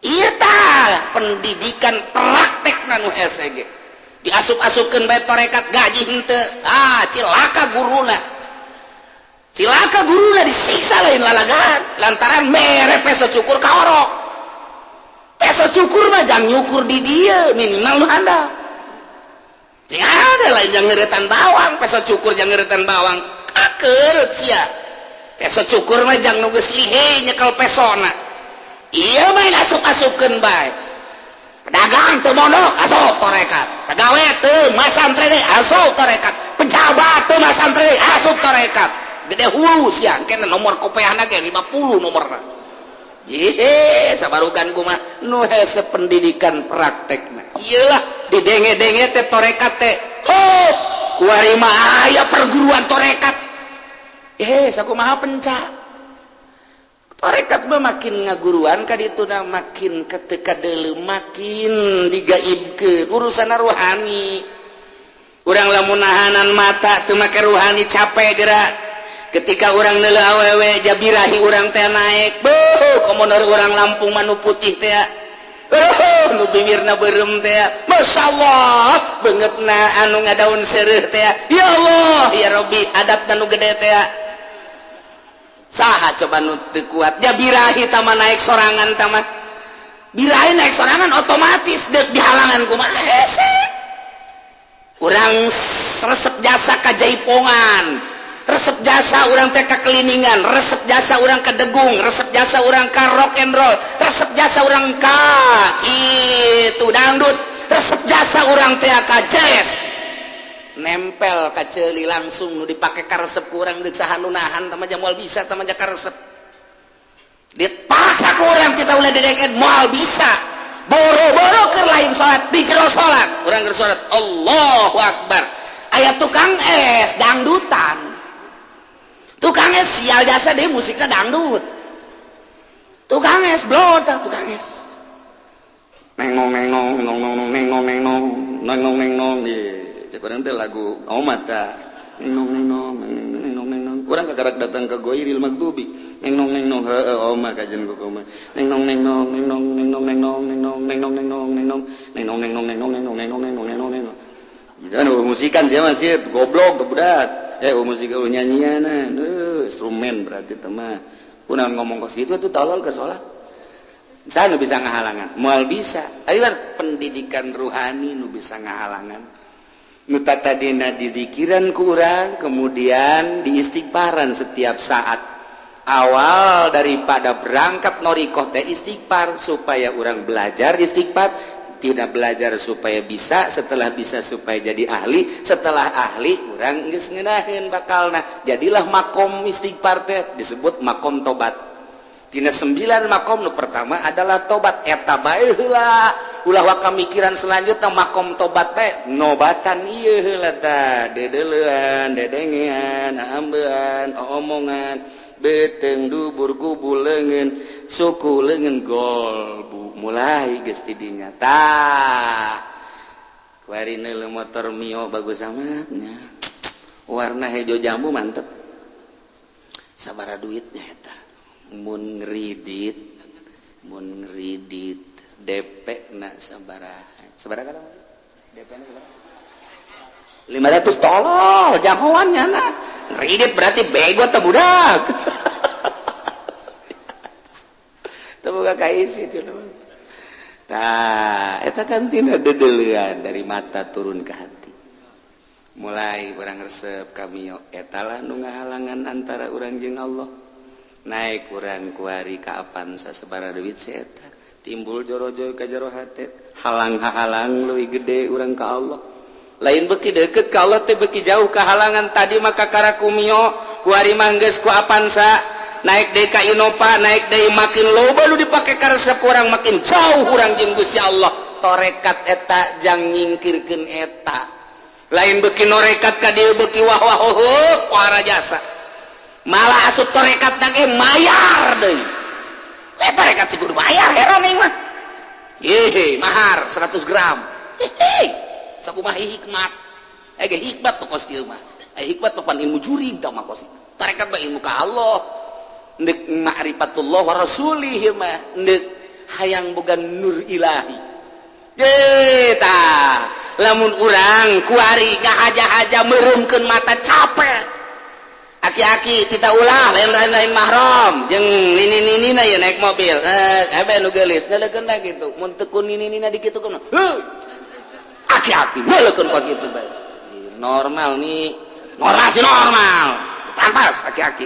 Speaker 1: Iya tah pendidikan praktek nanu hese ge diasup-asupkeun bae torekat, gaji henteu. Ah, cilaka guruna, cilaka guruna, disiksa lain lalagan lantaran mere peso cukur kaorok. Peso cukur mah jang nyukur di dia minimal nu handap sing ada, lain jang ngeretan bawang. Peso cukur jang ngeretan bawang, kakeut sia. Peso cukur mah jang nu geus lihe nyekel pesona. Iya, main asup-asupkeun bae. Pedagang teu mondok asup torekat, pegawai teu masantren asup torekat, pejabat teu masantren asup torekat. Gede hulu siang kena nomor kopeahna ge 50 nomorna. Jihe sabarugan kumaha nu hese pendidikan praktekna. Iyalah didenge-denge teh torekat teh, oh kuari mah aya perguruan torekat. Eh, sakumaha pencak torekat mah makin ngaguruan ka ditu na, makin ketika deuleu makin digaibkeun urusan ruhani. Urang lamun nahanan mata teu make ruhani, capek gerak. Ketika orang neuleuh awewe, jabirahi urang teh naik. Beuh, komo orang Lampung manu putih teh, nu bibirna beureum teh, masyaallah, beungeutna anu ngadaun seureuh teh, ya Allah ya Rabbi, adatna nu gede teh. Saha coba nu teu kuat? Ya birahi tama naik sorangan, tama birahi naik sorangan otomatis dek dihalangan kumaha hese. Urang resep jasa ka jaipongan, resep jasa urang teh ka keliningan, resep jasa urang ka degung, resep jasa urang ka rock and roll, resep jasa urang ka itu dangdut, resep jasa urang teh ka jazz, nempel ka ceuli langsung nu dipake karesep ku urang. Deuk saha nu nahan? Tama moal bisa, tama karesep dipaksa ku urang, kita ulah dideken moal bisa. Boro-boro keur lain salat, di jero salat urang keur salat, Allahu Akbar, aya tukang es dangdutan. Tukang es sial jasa deh, musiknya dangdut. Tukang es blontak, tukang es nengong nengong nengong nengong nengong nengong nengong nengong. Cek urang teh lagu omat ta, nengong nengong nengong nengong. Urang kakarak datang ke goiril magdubi, nengong nengong, heueuh oma kajen ku oma, nengong nengong nengong nengong nengong nengong nengong nengong nengong nengong nengong nengong nengong nengong nengong nengong nengong. Jangan musikan sih masih goblok budak musik nyanyian instrumen berarti mah. Kunaon ngomong kos gitu tuh tolol ke sholat? Saya nu bisa ngahalangan moal bisa. Ayo, pendidikan ruhani nu bisa ngahalangan, nu tadina dizikiran ku urang, kemudian diistighfaran setiap saat. Awal daripada berangkat norikoh teh istighfar, supaya urang belajar istighfar. Tidak belajar supaya bisa, setelah bisa supaya jadi ahli, setelah ahli urang geus ngeunaheun bakalna. Jadilah makom istighfar teh disebut makom tobat. Tina sembilan makom, nu pertama adalah tobat. Eta bae heula, ulah waka mikiran selanjutnya. Makom tobat teh nobatan ieu heula tah, dedeleuan, dedengean, ambean, omongan, beteng, dubur, kubul, leungeun, suku, leungeun, golbu, mulai geus ti dinya tah. Kuari motor Mio bagus amatnya, warna hijau jambu, mantep. Sabara duitnya eta mun ngridit? Mun ngridit DP na sabaraha? Sabaraha kan DP na? 500. Tolol jagoannya na ngridit, berarti bego teh budak. Teu boga kaisi. Tah, eta kan tina dedeulean dari mata turun ke hati. Mulai urang resep ka Mio, eta lah nu ngahalangan antara urang jeung Allah. Naik urang kuari ka Avanza, sabaraha duit si eta? Timbul joro-joro ka jero hate, halang-halang leuwih gede urang ka Allah. Lain beki deket ka Allah teh beki jauh kehalangan. Tadi maka karaku Mio, kuari mah geus ku Avanza, naik deui ka Innova, naik deui, makin loba lu dipake karesep urang, makin jauh urang jeung Gusti Allah. Torekat eta jang nyingkirkeun eta. Lain beki norekat ka dieu beki wah wah oh, para jasa, malah asup torekat ge mayar deui. Eh, torekat sih kudu bayar, heran aing mah. Hehe, mahar 100 gram. Hehe, sakumaha hikmat eh ge? Hikmat tuh kos kieu mah. Eh, hikmat mah pan ilmu jurig tah mah kos itu. Tarekat mah ilmu ka Allah, ndek ma'rifatullah wa rasulih mah, ndek hayang boga nur ilahi. Tah, lamun urang kuari ngahaja-haja meremkeun mata, capek. Aki-aki kita ulah lain-lain, lain mahram jeung nini-nini na ya naik mobil, eh ebe nu geulis neuleukeun gitu. Mun teu ku nini-nina dikitukeun, heuh, aki-aki neuleukeun kos kitu bae. Normal nih, normal sih, normal, pantas aki-aki.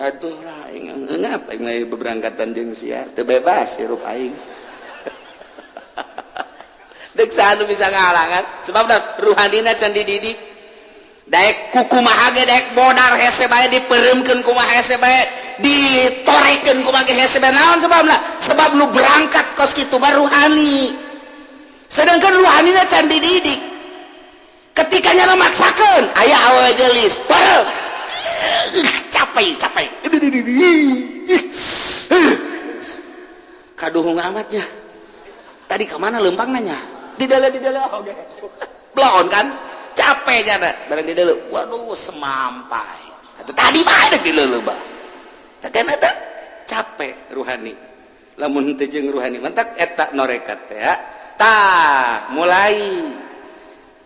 Speaker 1: Aduh lah, aing ngapa aing beberangkatan jeung sia teu bebas hirup aing. Dek saha nu bisa ngahalangan? Sebab ruhanina can dididik. Daek kukumaha ge, daek modar hese bae, dipereumkeun kumaha hese bae, ditorekeun kumaha ge hese bae. Naon sebabna? Sebab nu berangkat kos kitu mah ruhani, sedangkan ruhanina can dididik. Ketika nyala maksakeun, aya awewe geulis, peureum, capek capek, kaduhung amatnya. Tadi kemana lempang nanya di dalam, di dalam. Oke, belon kan capek jana barang di dalam. Waduh, semampai atau tadi mah di dalam bah. Kan eta capek ruhani. Lamun teu jeung ruhani, mantak eta norekat teh. Tah, mulai.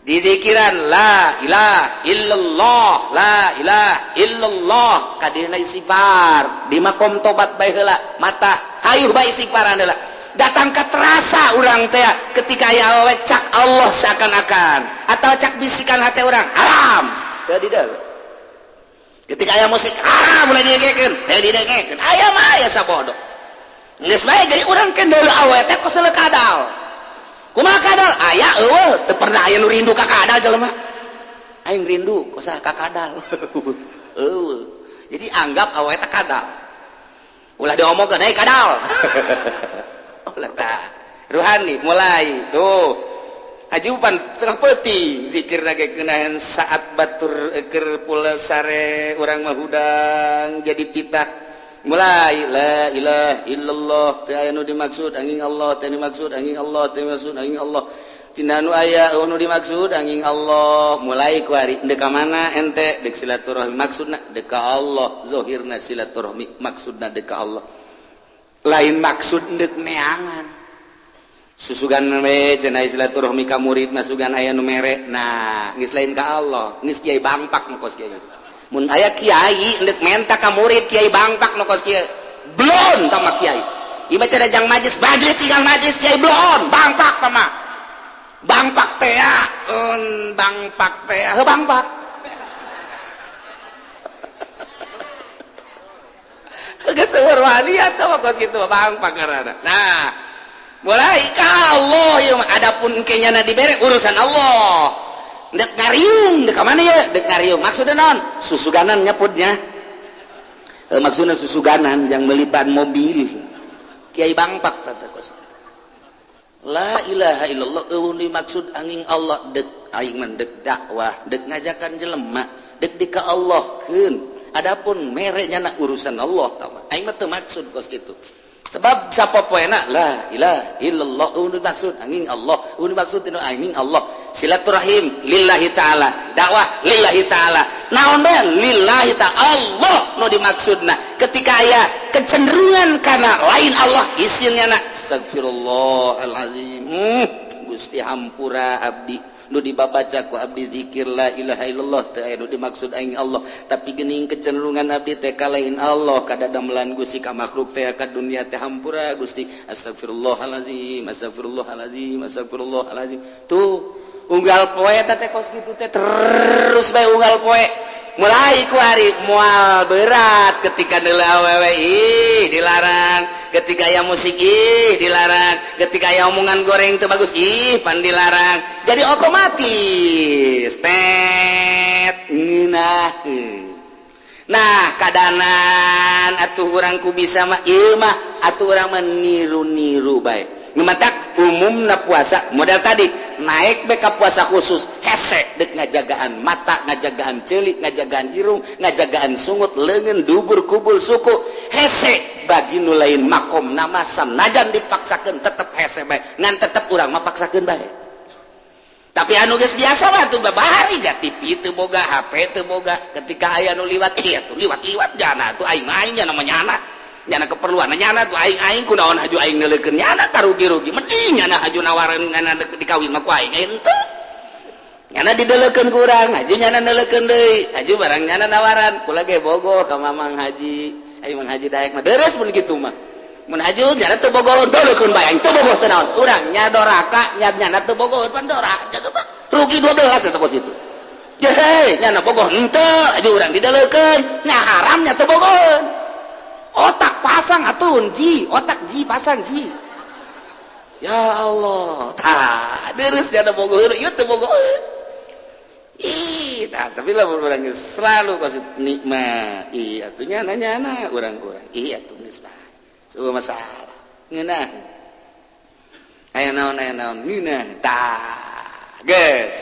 Speaker 1: Dizikiran la ilaha illallah, la ilaha illallah, kadirna istighfar di makom tobat bae heula, mata hayuh bae istighfaran heula. Datang ka terasa urang teh ketika aya awewe, cak Allah seakan-akan atau cak bisikan hati urang haram teu dideuk. Ketika aya musik haram mulai didengekeun, teu didengekeun. Aya mah aya sabodo geus bae. Jadi urang kendel awewe teh kos kadal. Kumaha kadal? Aya eueuh, teu pernah aya nu rindu ka kadal jelema. Aing rindu kos ka kadal. Eueuh. Jadi anggap awewe teh kadal. Ulah diomongkeun, "Hei kadal." Ulah tah. Ruhani mulai tuh. Ajupan tengah peuting zikir ge keunahan saat batur keur pula sare, urang mah hudang jadi titah mulai la ilaha illallah, teu aya nu dimaksud angin Allah, teu dimaksud angin Allah, teu dimaksud angin Allah, tina nu aya nu dimaksud angin Allah. Mulai ku ari deuk ka mana ente? Deuk silaturahmi. Maksudna deuk ka Allah, zahirna silaturahmi, maksudna deuk ka Allah, lain maksud deuk neangan. Susugan we cenah silaturahmi ka murid, masugan aya nu mere. Nah, geus lain ka Allah, geus kiai bangpak nu kos kieu. Mun aya kiai ndek menta ka murid, kiai bangpak nu kos kieu, blon tama kiai. Ieu mah jang majlis, majlis tinggal majlis kiai blon bangpak tama bangpak teh un bangpak teh heuh bangpak. Geus seueur wani atuh kos kitu bangpak ngaranna. Nah, mulai ka Allah ieu mah. Adapun engke nyana dibere urusan Allah. Dek ngariung, dek mana ya? Dek ngariung maksudnya naon? Susuganan nyeputnya. Maksudnya susuganan yang beli ban mobil. Kiai bangpak tata kos. La ilaha illallah, eueuh dimaksud angin Allah, dek aing mah dek dakwah, dek ngajakan jelema, dek di ka Allah keun. Adapun mere nyana urusan Allah tah. Aing mah teu maksud kos kitu. Sebab sapopoena la ilaha illallah, eueuh dimaksud angin Allah, eueuh dimaksud angin Allah. Silaturahim lillahi ta'ala, dakwah lillahi ta'ala, naon bae lillahi ta'ala, Allah nu dimaksudna. Ketika aya kecenderungan kana lain Allah, isinnya na astagfirullahalazim, Gusti hampura abdi, nu dibabaca ku abdi zikir la ilaha illallah teu aya nu dimaksud aing Allah, tapi geuning kecenderungan abdi teh ka lain Allah, kadadamelan Gusti, ka makhluk teh, ka dunia teh, hampura Gusti, astagfirullahalazim, astagfirullahalazim, astagfirullahalazim. Tuh unggal poe teh kos kitu teh terus bae unggal poe. Mulai ku hari moal berat ketika deuleu awewe, ih dilarang, ketika aya musik, ih dilarang, ketika aya omongan goreng teu bagus, ih pan dilarang. Jadi otomatis tet ngeunaheun. Nah, kadanan atuh urang ku bisa mah ieu mah atuh urang mah niru-niru bae. Nu matak umumna puasa model tadi naik bae ka puasa khusus hese dek ngajagaan mata, ngajagaan celik, ngajagaan irung, ngajagaan sungut, leungeun, dubur, kubul, suku. Hese bagi nu lain makom nama, sanajan dipaksakeun tetep hese bae, ngan tetep urang mah paksakeun bae. Tapi anu geus biasa mah tuh babari ja TV teu boga, HP teu boga, ketika aya nu liwat, iya tuh liwat-liwat jana tuh aing mah aing nyana mah nyana nyana keperluan nyana tuh aing aing kunaon haju aing neuleukeun nyana, karugi-rugi, mending nyana haju nawaran nyana dikawin mah ku aing henteu. Nyana dideleukeun ku urang, haju nyana neuleukeun deui, haju barang nyana nawaran kula ge bogoh ka Mamang Haji, aing Mang Haji Daek mah deres. Mun kitu mah mun haju nyana teu bogoh, deleukeun bae, aing teu bogoh teu naon, urang nya doraka nya nyana teu bogoh pan dora rugi 12 eta kos itu. Jehe nyana bogoh henteu, haju urang dideleukeun nya haramnya teu bogoh. Otak pasang atuh ji, otak ji pasang ji. Ya Allah, tah deres nyana bogoh ieu teu bogoh. Ih, tah tapi lah urang selalu kasih nikmat. Ih, atuh nyana nyana urang-urang. Ih, atuh geus bae. Seueuh masalah. Ngeunah. Aya naon, aya naon ngeunah. Tah, geus.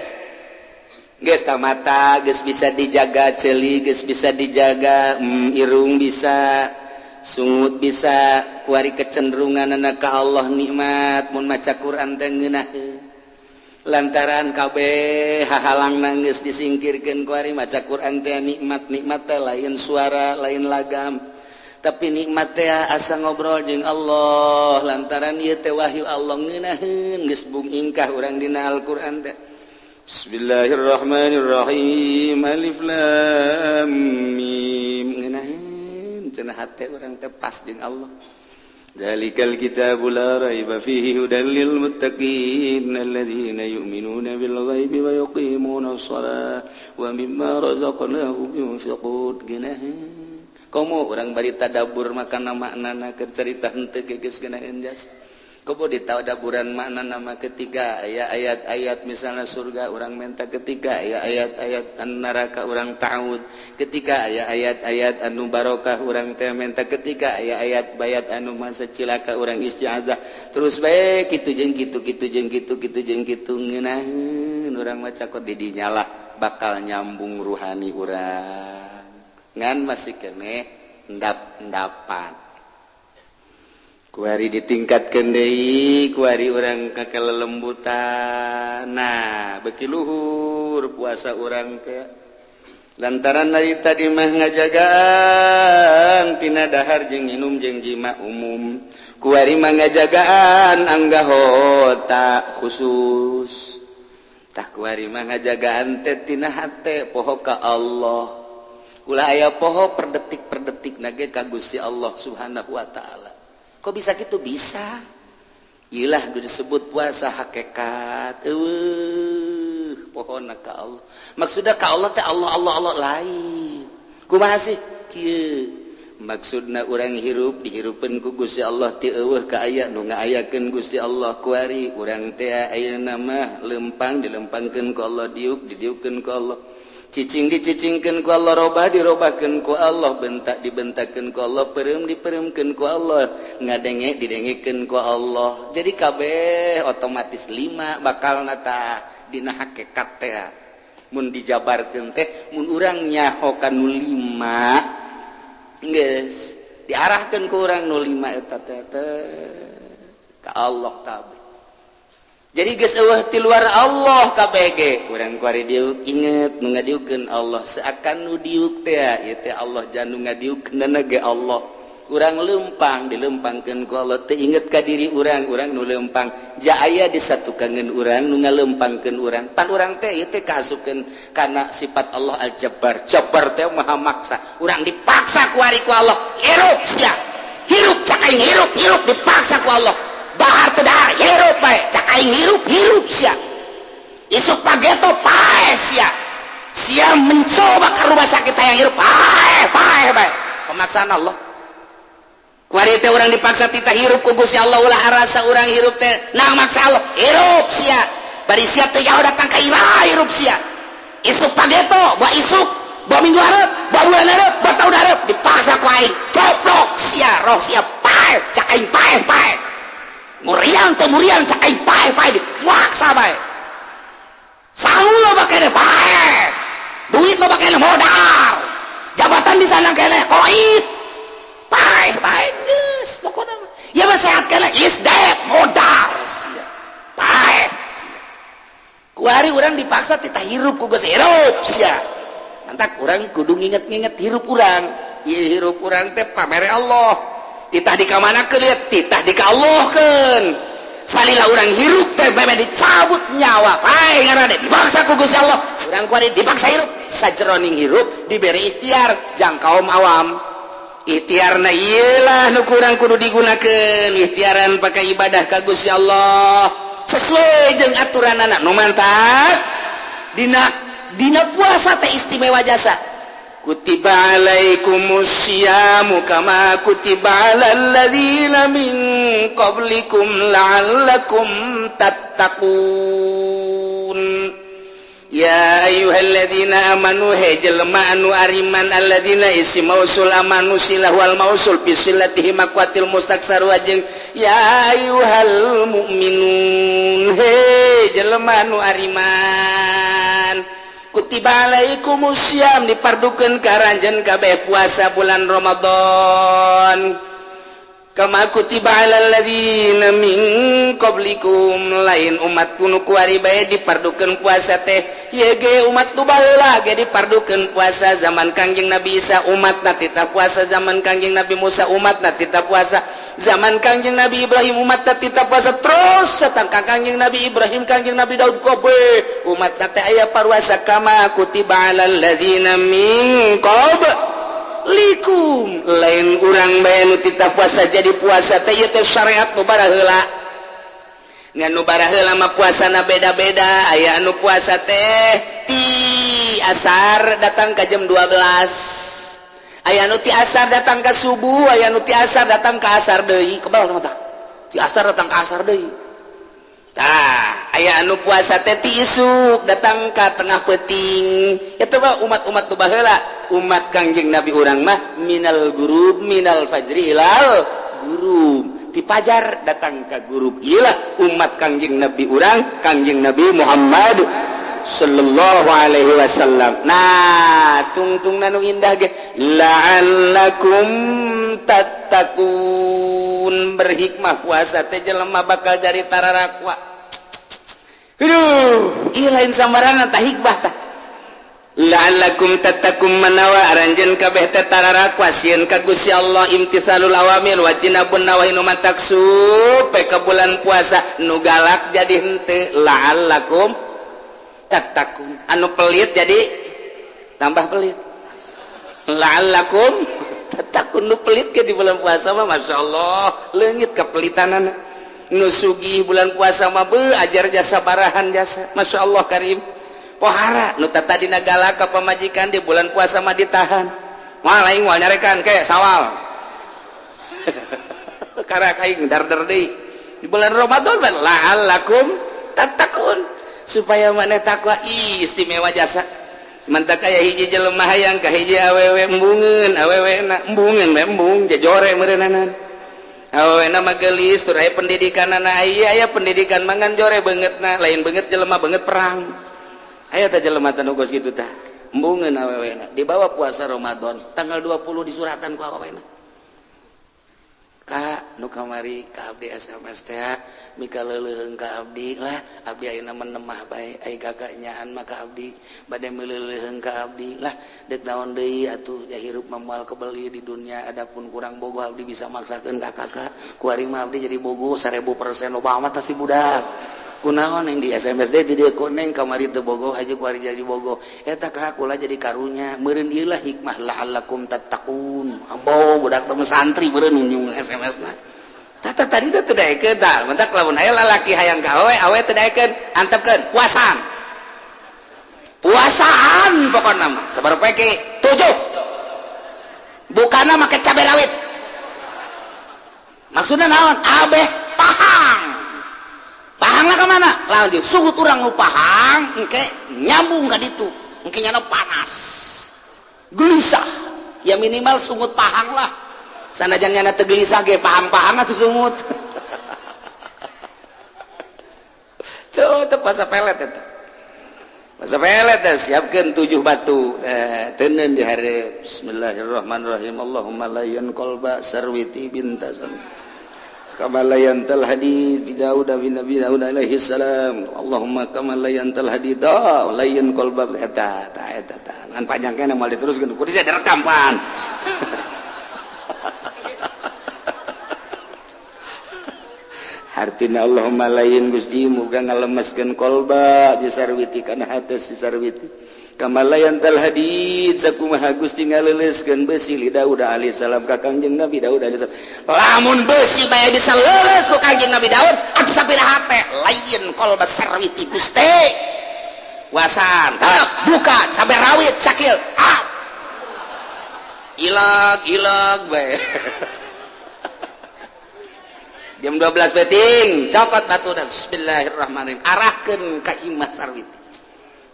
Speaker 1: Geus tah mata geus bisa dijaga, ceuli geus bisa dijaga, irung bisa, sungut bisa, kuari kecenderungan anak ka Allah nikmat, mun maca Quran teh ngeunaheun. Lantaran kabeh hahalang geus disingkirkeun, kuari maca Quran teh nikmat. Nikmat teh lain suara, lain lagam, tapi nikmat teh asa ngobrol jeung Allah, lantaran ieu teh wahyu Allah, ngeunaheun geus bung ingkah urang dina Al-Qur'an teh. Bismillahirrahmanirrahim. Alif lam mim. Ngeunaheun cenah hate urang teh pas jeung Allah. Dzalikal kitabu la raiba fihi hudan lil muttaqin alladzina yu'minuna bil ghaibi wa yuqimuna shalah wa mimma razaqnahum yunfiqun. Ngeunaheun komo urang bari tadabbur makana maknana, keur carita henteu geus ngeunaheun jas. Komo ditadaburan makna nama ketika aya ayat-ayat misalnya surga urang minta, ketika aya ayat-ayat neraka urang ta'ud, ketika aya ayat-ayat anu barokah urang teh minta, ketika aya ayat bayat anu masa cilaka urang isti'adzah. Terus baik kitu jeung kitu, kitu jeung kitu, kitu jeung kitu, ngeunaheun urang maca kok di dinya lah bakal nyambung ruhani urang. Ngan masih keneh endap-endapan. Kuari ditingkatkan deui, kuari urang ka kelelembutan. Nah, beki luhur puasa urang teh lantaran dari tadi mah ngajagaan tina dahar jeung minum jeung jima umum, kuari mah ngajagaan anggahota khusus. Tah, kuari mah ngajagaan teh tina hate poho ka Allah, ulah aya poho per detik per detik nage ka Gusti Allah Subhanahu wa Ta'ala. Kok bisa gitu? Bisa ilah disebut puasa hakikat. Eueuh pohona ka Allah. Maksudnya ka Allah teh Allah Allah Allah lain. Kumaha sih kieu maksudna? Urang hirup dihirupeun ku Gusti Allah, ti eueuh ka aya nu ngaayakeun Gusti Allah. Kuari urang teh ayeuna mah lempang dilempangkeun ku Allah, diuk didiukkeun ku Allah, cicing dicicingkeun ku Allah, robah dirobahkeun ku Allah, bentak dibentakeun ku Allah, peureum dipereumkeun ku Allah, ngadenge didengekeun ku Allah. Jadi kabeh otomatis lima bakal nata dina hakikat teh mun dijabarkeun teh. Mun urang nyaho ka nu lima, geus diarahkeun ku urang nu lima eta teh ka Allah kabeh. Jadi geus eueuh ti luar Allah KBG. Urang kuari diuk inget nu ngadiukeun Allah, seakan nu diuk teh ieu teh Allah, jan nu ngadiukeun ge Allah. Urang lempang dilempangkeun ku Allah, teu inget ka diri urang, urang nu lempang ja aya disatukangeun urang nu ngalempangkeun urang. Pan urang teh ieu teh kaasupkeun kana sifat Allah Al-Jabbar. Jabbar teh maha maksa. Urang dipaksa ku ari ku Allah, hirup sia, hirup, cak aing hirup, hirup, dipaksa ku Allah. Dahar teu dahar hirup bae, cak aing hirup, hirup sia. Isuk pageto paeh sia, sia mencoba ke rumah sakit hayang hirup, paeh, paeh bae. Pemaksaan Allah. Kuari teh urang dipaksa titah hirup ku Gusti Allah. Ulah rasa urang hirup teh nang maksa Allah. Hirup sia, bari sia teh jauh datang ka imah, hirup sia. Isuk pageto, bawa isuk, bawa minggu hareup, bawa bulan hareup, bawa tahun hareup, dipaksa ku aing coplok sia, roh sia paeh, cak aing paeh, paeh. Muriang teh muriang, cak aing paeh, paeh, dipaksa bae. Sangu loba keneh, paeh. Duit loba keneh, modal. Jabatan di sana keneh, koit, paeh bae. Geus pokona mah ya mah sehat keneh, is dead, modal sia, paeh sia. Kuari urang dipaksa titah hirup ku geus, hirup sia. Mantak urang kudu nginget-nginget hirup urang. Ieu hirup urang teh pamere Allah, titah dikamanakeun lihat, titah dikallahkeun. Salila urang hirup teh meme dicabut nyawa, paeh ngaranna, dipaksa ku Gusti Allah. Urang kuari dipaksa hirup, sajeroning hirup diberi ikhtiar. Jang kaum awam, ikhtiarna iyalah nu kurang kudu digunakeun, ikhtiaran pakai ibadah ka Gusti Allah sesuai jeung aturan anak nu mantap. Dina dina puasa teh istimewa jasa. Kutiba alaikumusyiyamu kama kutiba alal ladzina min qablikum la'allakum tattaqun. Ya ayyuhalladzina amanu, he jelema anu ariman. Alladzina isim mausul, amanu silah wal mausul bi silatihi maqwatil mustaksaru jeung ya ayyuhal mu'minun, he jelema anu ariman. Kutiba alaikumusiyam, dipardukeun ka aranjeun kabeh puasa bulan Ramadan. Kama kutiba alal ladzina min qablikum, lain umat kuno kuari bae dipardukeun puasa teh. Ieu ge umat nu baheula ge dipardukeun puasa. Zaman Kangjeng Nabi Isa umatna titah puasa, zaman Kangjeng Nabi Musa umatna titah puasa, zaman Kangjeng Nabi Ibrahim umatna titah puasa, terus datang ka Kangjeng Nabi Ibrahim, Kangjeng Nabi Daud, kobe umatna teh aya paruasa. Kama kutiba alal ladzina min qablikum, lain urang bae nu titah puasa. Jadi puasa teh ieu teh syariat nu baraheula. Ngan nu baraheula mah puasana beda-beda. Aya anu puasa teh ti asar datang ka jam 12, aya nu ti asar datang ka subuh, aya nu ti asar datang ka asar deui. Kebal sama tah, ti asar datang ka asar deui. Tah, aya anu puasa teh ti isuk datang ka tengah peuting. Eta mah umat-umat nu baheula. Umat Kangjeng Nabi urang mah minal gurub, minal fajri ilal gurub, ti pajar datang ka gurub. Iyalah umat Kangjeng Nabi urang, Kangjeng Nabi Muhammad sallallahu alaihi wasallam. Nah, tungtung nu indah ge la'allakum tattaqun. Berhikmah puasa teh, jelema bakal jadi tararakwa. Aduh, ieu lain sambarangan tah hikmah tah. La'allakum tattaqun, manawa aranjeun kabeh teh tararakwa, sieun ka Gusti Allah, imtithalul awamir wajtinabun nawahi. Nu matak supe ka bulan puasa nu galak jadi henteu, la'allakum tattaqun. Anu pelit jadi tambah pelit, la'allakum tattaqun. Nu pelit ke di bulan puasa mah Masya Allah leungit kepelitanana. Nu sugih bulan puasa mah beuh ajar jasa barahan jasa, Masya Allah karim. Pohara nu tadina galak ka pamajikan, di bulan puasa mah ditahan. Moal aing, moal nyarekan ke sawal karak aing darder deui. Di bulan Ramadan mah la'allakum tattaqun, supaya maneh takwa. Ih, istimewa jasa. Mantak aya hiji jelema hayang ka hiji awewe, embungeun awewe na, embungeun we, embung jejore meureunana. Awewe na mah geulis tur aya pendidikanana, aya aya pendidikan mangan jore beungeutna, lain beungeut jelema, beungeut perang. Aya teh jelema teh nu geus kitu tah, embungeun awewe na. Dibawa puasa Ramadan tanggal 20, disuratan ku awewena, "Kak, nu kamari ka abdi SMS teh mika leuleuheung ka abdi lah. Abdi ayeuna menemah bae, ai kakak nyaan mah ka abdi bade meuleuheung ka abdi lah. Deuk naon deui atuh, ja hirup mah moal kebeli di dunia. Adapun kurang bogoh, abdi bisa maksakeun ka kakak. Kuari mah abdi jadi bogoh 1000%." Loba amat si budak. Kunaon yang di SMS deh di dieu, "Neng, kamari teu bogoh aja, kuari jadi bogoh eta ka kula jadi karunya meureun." Ieu lah hikmah la'allakum tattaqun. Ambo budak teh santri meureun nyung SMS na. Tata tadi teu daekeun tah. Mentak lamun aya lalaki hayang ka awewe, awewe teu daekeun, antepkeun puasaan. Puasaan pokona mah sabar peke tujuh, bukana make cabe rawit. Maksudnya naon? Abeh pahang, pahang lah kemana lanjut suhu urang nu pahang engke nyambung ka ditu, engke nyana panas gelisah. Ya minimal sungut pahang lah, sanajan nyana teu gelisah ge pahang-pahang atuh sungut tuh. Teu puasa pelet eta, puasa pelet teh. Siapkeun tujuh batu teuneun di hareup. Bismillahirrahmanirrahim. Allahumma layyan qalba sarwiti bintasan kama layyantal hadid Daud bin Nabi Daud alaihi salam. Allahumma kama layyantal hadid layyan qalba. Eta ta, eta ta ngan panjang keneh, moal diteruskeun kudu direkam pan. Hartina Allahumma lain, Gusti, muga ngalemeskeun kolba di sarwiti kana hate si sarwiti, kama layyantal hadid, sakumaha Gusti ngaleuleuskeun besi li Daud alaihi salam, ka Kangjeng Nabi Daud alaihi salam. Lamun besi bae bisa leuleus ku Kangjeng Nabi Daud, atuh sapira hate. Lain kolba sarwiti, Gusti. Puasaan buka cabe rawit sakil, ah ilag ilag bae. Jam 12 beting cokot batu dan bismillahirrahmanirrahim, arahkeun ka imah sarwiti.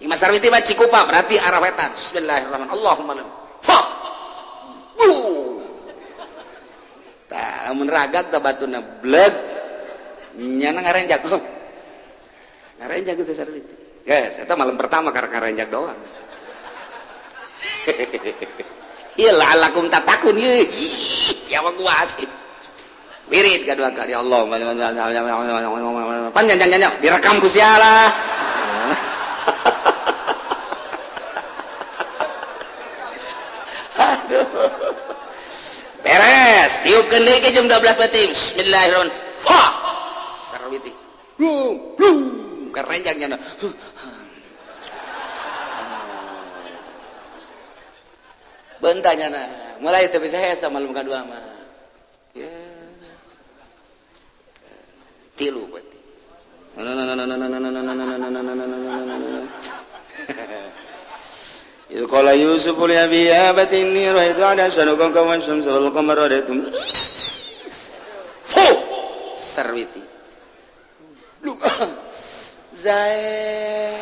Speaker 1: Imah sarwiti mah Cikupa, berarti arah wetan. Bismillahirrahmanirrahim. Allahumma fa bu tah, lamun ragag tah batuna bleg nyana ngarenjak. Oh, ngarenjak itu sarwiti. Guys, eta malam pertama karek ngarenjak doang. Ieu la'allakum tattaqun ieu. Siapa gua asik. Wirid kedua kali, Allah panjang panjang direkam ku sialah. Aduh. Beres, tiupkeun deui ke jam 12 peuting. Bismillahirrahmanirrahim. Wah. Sarwiti. Blung, blung, kerenjang nya. Bentanya nah, mulai teu bisa hese malam kadua mah. Ya. Tilu berarti.
Speaker 2: إذ قال يوسف لأبيه يا أبت إني رأيت أحد عشر كوكبا والشمس والقمر رأيتهم
Speaker 1: Fu sarwiti. Zae.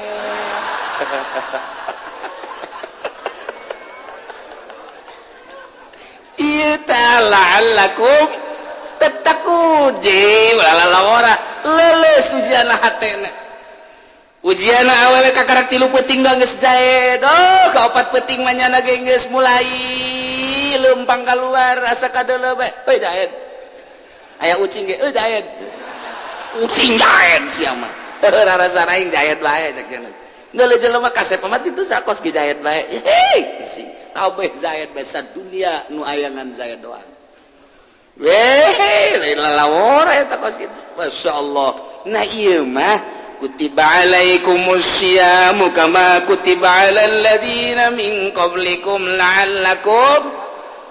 Speaker 1: Ieu teh la'allakum tattaqun. Je lalawara leuleus ujianna hatena. Ujianna awewe kakarak 3 peuting geus jae. Doh ka 4 peuting mah nyana ge geus mulai leumpang kaluar asa kadeuleu bae. Euy daed. Aya ucing ge euy daed. Ucing daed sia mah. Rarasa aing jaed bae cek cenah. Geuleuh jelema kasep mah kitu sakos ge jaed bae. Hei, kabeh zaid bae dunia nu ayangan zaid doang. Weh, lain lalawara eta kos kitu. Masyaallah. Nah ieu mah kutiba alaikumusyiamu kama kutiba alal ladzina min qablikum la'allakum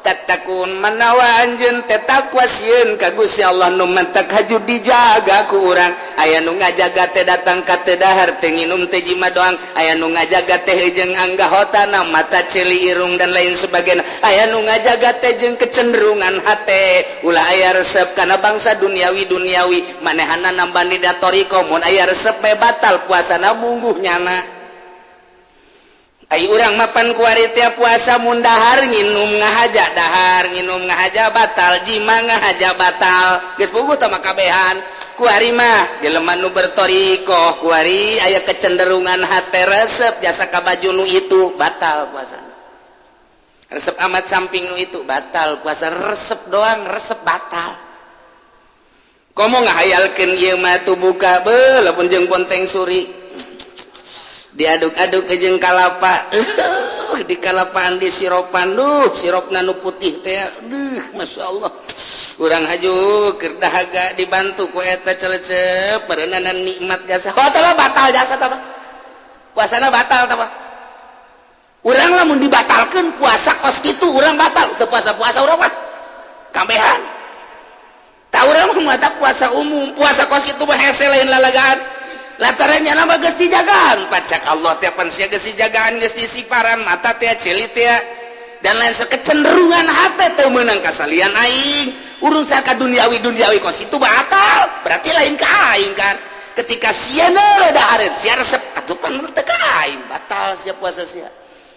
Speaker 1: tattaqun. Manawa anjeun teh takwa sieun ka Gusti Allah nu mantak haju dijaga ku urang. Aya nu ngajaga teh datang ka teu dahar teh nginum teh jima doang. Aya nu ngajaga teh jeung anggahotana mata ceuli irung dan lain sebagainya. Aya nu ngajaga teh jeung kecenderungan hate ulah aya resep kana bangsa duniawi duniawi manehana nambah nida toriko mun aya resep bae batal puasana mungguh nyana. Ai urang mapan kuari tiap puasa mun dahar nginum ngahaja dahar nginum ngahaja batal jima ngahaja batal geus puguh tah mah kabehan. Kuari mah jelema nu bertorikoh kuari aya kecenderungan hate resep jasa ka baju nu itu batal puasa. Resep amat samping nu itu batal puasa, resep doang resep batal. Komo ngahayalkeun ieu mah tuh buka beuh lamun jeung bonteng suri diaduk-aduk ke jeung kalapa, di kalapaan di siropan, duh sirop nu putih teh, duh masya Allah. Urang haju keur dahaga dibantu ku eta celecep, parenanan nikmat jasa. Oh tah batal jasa tah puasana batal tah. Urang lamun dibatalkeun puasa kos kitu urang batal, teu puasa-puasa urang mah kabehan. Tah urang mah mata puasa umum, puasa kos kitu mah hese lain lalagaan. Latarannya nama geus dijagaan pacak Allah teh pan sia geus dijagaan geus disiparan mata teh ceuli teh dan lain kecenderungan hate teu meunang kasalian aing urusan ka duniawi duniawi kos itu batal berarti lain ka aing kan ketika sia dahareun sia resep atuh pan teu ka aing batal sia puasa sia.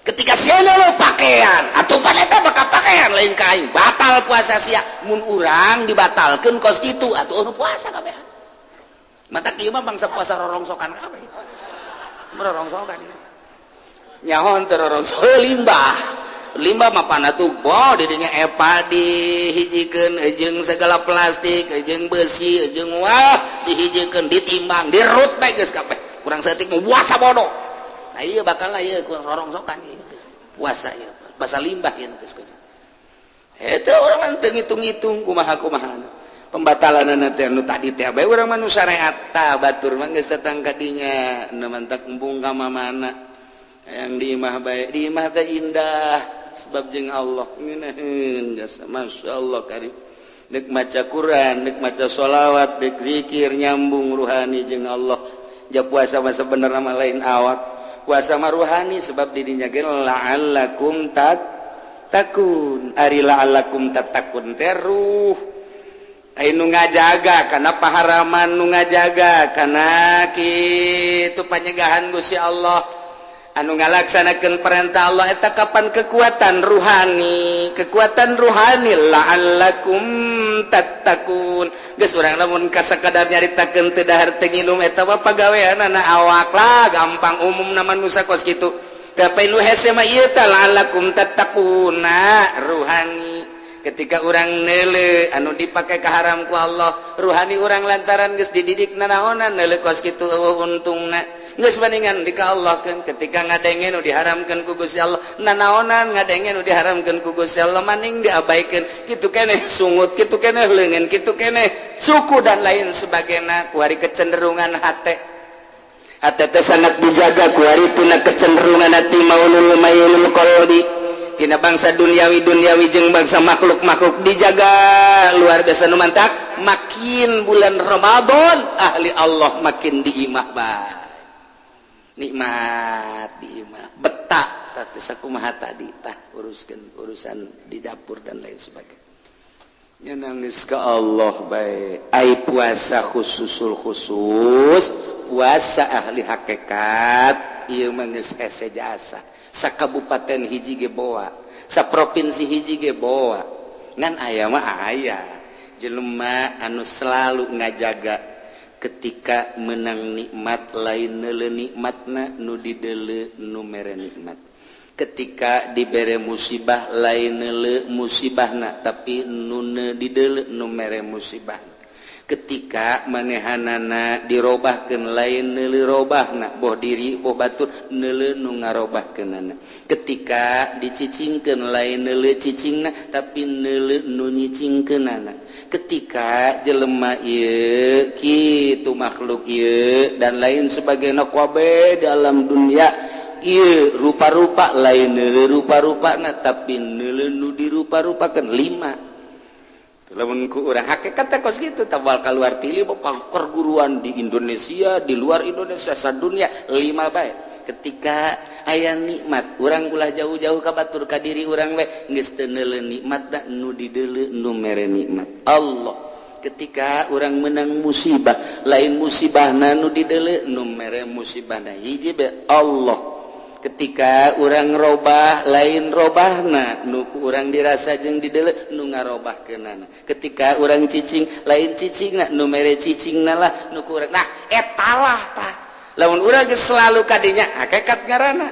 Speaker 1: Ketika sia pakaian atuh pan eta bakal pakaian lain ka aing batal puasa sia. Mun urang dibatalkeun kos kitu atuh puasa kabeh. Mata kieu mah bangsa puasa rorongsokan kabeh. Rorongsokan. Nyaho teu rorongsokan limbah. Limbah mah pana tuh bo didinya epa dihijikeun jeung segala plastik, jeung besi, jeung wah dihijikeun ditimbang, dirut bae geus kabeh. Kurang saeutik mah puasa bodoh. Nah ieu bakal lah ieu ku rorongsokan ieu. Puasa ieu, basa limbah ieu geus geus. Eta urang mah teu ngitung-ngitung kumaha-kumaha. Pembatalan teh nu tadi teh bae urang mah nu syariat tah batur mah geus datang ka dinya nu mantak embung ka mamana yang di imah bae di imah teh indah sebab jeung Allah ngeunaheun jasa masyaallah karim deuk maca Quran deuk maca sholawat deuk zikir nyambung ruhani jeung Allah. Ja puasa mah sebenarnya mah lain awak puasa mah ruhani sebab di dinya ge la'allakum tattaqun ari la'allakum tattaqun teh ruh. Ayo nu ngajaga karena paharaman nu ngajaga karena kitu panyegahan Gusti Allah anu ngalaksanakeun perintah Allah eta kapan kekuatan ruhani la'allakum tattaqun. Geus urang lamun kasakadar nyaritakeun teu dahar teu nginum eta mah pagaweanana awak lah gampang umumna manusia kos kitu. Tapi nu hese mah ieu teh la'allakum tattaquna ruhani. Ketika urang neuleu anu dipake kaharam ku Allah, ruhani urang lantaran geus dididik nanaonan neuleu kos kitu euweuh untungna, geus bandingan di ka Allah kan. Ketika ngadenge nu diharamkeun ku Gusti Allah, nanaonan ngadenge nu diharamkeun ku Gusti Allah, maning diabaikeun kitu keneh, sungut kitu keneh, leungeun kitu keneh, suku dan lain sebagainya. Kuari kecenderungan hate, hate teh sangat dijaga kuari tina kecenderungan hati, maulul mailul qalbi, tina bangsa duniawi duniawi jeung bangsa makhluk-makhluk dijaga luar biasa. Nu mantak makin bulan Ramadan, ahli Allah makin di imah bae, nikmat di imah, betah. Tah sakumaha tadi tah, uruskeun urusan di dapur dan lain sebagainya, nangis ke Allah bae. Ai puasa khususul khusus, puasa ahli hakikat ieu mah geus hese jasa. Sakabupaten hiji ge boa, saprovinsi hiji ge boa. Ngan aya mah aya jelema anu selalu ngajaga, ketika menang nikmat lain neuleu nikmatna, nu dideuleu nu mere nikmat. Ketika dibere musibah lain neuleu musibahna, tapi nu dideuleu nu mere musibah. Ketika manehanana dirobahkeun lain neuleu robahna, boh diri boh batur, neuleu nu ngarobahkeunana. Ketika dicicingkeun lain neuleu cicingna, tapi neuleu nu nyicingkeunana. Ketika jelema ieu kitu, makhluk ieu dan lain sebagainya, kabeh dalam dunia ieu rupa-rupa, lain neuleu rupa-rupana, tapi neuleu nu dirupa-rupakeun. Lima lamun ku urang hakikat teh kos kitu, tabal keluar tili perguruan di Indonesia, di luar Indonesia, sadunia. Lima bae. Ketika aya nikmat, urang ulah jauh-jauh ka batur, ka diri urang we, geus teu neuleu nikmat da, nu dideuleu nu mere nikmat, Allah. Ketika urang menang musibah, lain musibahna nu dideuleu, nu mere musibahna hiji be, Allah. Ketika urang robah, lain robahna nu ku urang dirasa jeung dideuleu, nu ngarobahkeunana. Ketika urang cicing, lain cicingna, nu mere cicingna lah nu ku urang. Nah, etalah tah lamun urang geus selalu kadinya, hakikat ngaranna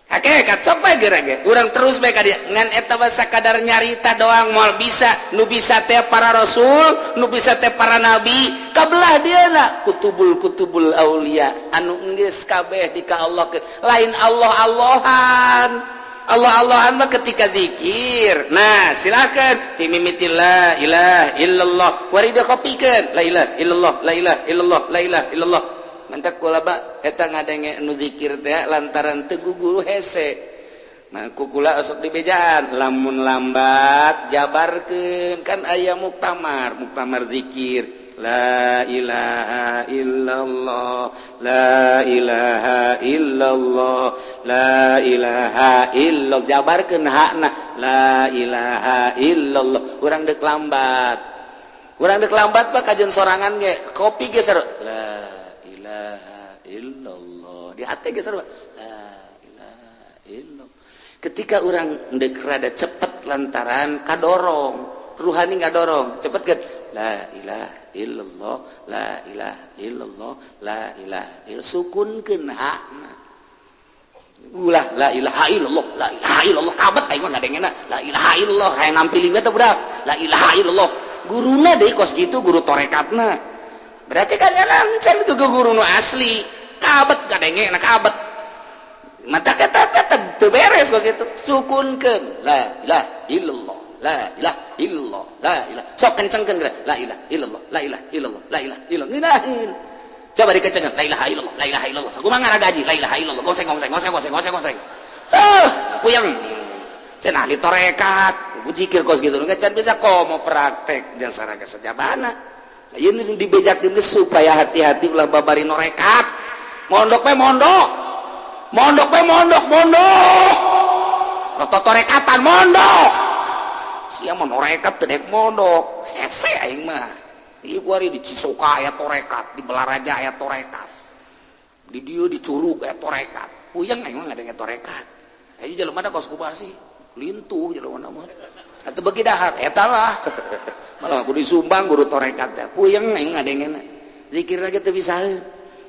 Speaker 1: hakikat. Sok bae geura ge urang terus bae kadinya, ngan eta mah sakadar nyarita doang, moal bisa. Nu bisa teh para rasul, nu bisa teh para nabi, kabelah dieuna kutubul kutubul aulia anu geus kabeh di ka Allah. Lain Allah Allahan, Allah Allahan mah ketika zikir. Nah, silakan timimiti la ilaha illallah, wari kopikeun la ilaha illallah, la ilaha illallah, la ilaha illallah. Mantak kula ba eta ngadenge nu zikir teh lantaran teu guguru hese. Nah, kukula osok di bejaan, lamun lambat jabarkeun, kan aya muktamar, muktamar zikir la ilaha illallah, la ilaha illallah, la ilaha illallah, jabarkeun hakna la ilaha illallah. Urang dek lambat, urang dek lambat pak, kajian sorangan ge kopi ge seru la ilaha illallah, di hati ge seru la ilaha illallah. Ketika orang dek rada cepet lantaran kadorong ruhani, ngadorong cepet kan, la ilaha illallah, la ilaha illallah, la ilaha illallah, sukunkeun hakna. Ulah la ilaha illallah, la ilaha illallah, kabet aing mah ngadengena la ilaha illallah, hayang nampiling teh budak la ilaha illallah. Guruna deui kos gitu, guru torekatna berarti kan can ke guru nu asli, kabet kadengena, kabet mata kata tetep teu beres kos itu. Sukunkeun la ilaha illallah, la ilaha illallah, la ilaha, sok kencengkeun la ilaha illallah, la ilaha illallah, la ilaha illallah, ngeunaheun. Coba dikencengkeun la ilaha illallah, la ilaha illallah, sakumaha gaji la ilaha illallah, goseng goseng goseng goseng goseng goseng, ah puyeng cenah ahli torekat zikir kos gitu. Can bisa komo praktek jasa raga sejabana. Ini dibejakeun supaya hati-hati, ulah babari norekat. Mondok pe mondok, mondok pe mondok, mondok roto torekatan, mondok sia mau norekat teu dek mondok hese. Aing mah ieu kuari di Cisoka aya torekat, di Balaraja aya torekat, di dieu di Curug aya torekat, puyeng aing mah ngadenge torekat. Ayo jelema da kos kumaha sih, lintuh jelema mah atuh beuki dahar eta lah, malah aku disumbang guru torekat teh. Puyeng aing ngadengena. Zikir lagi teu bisa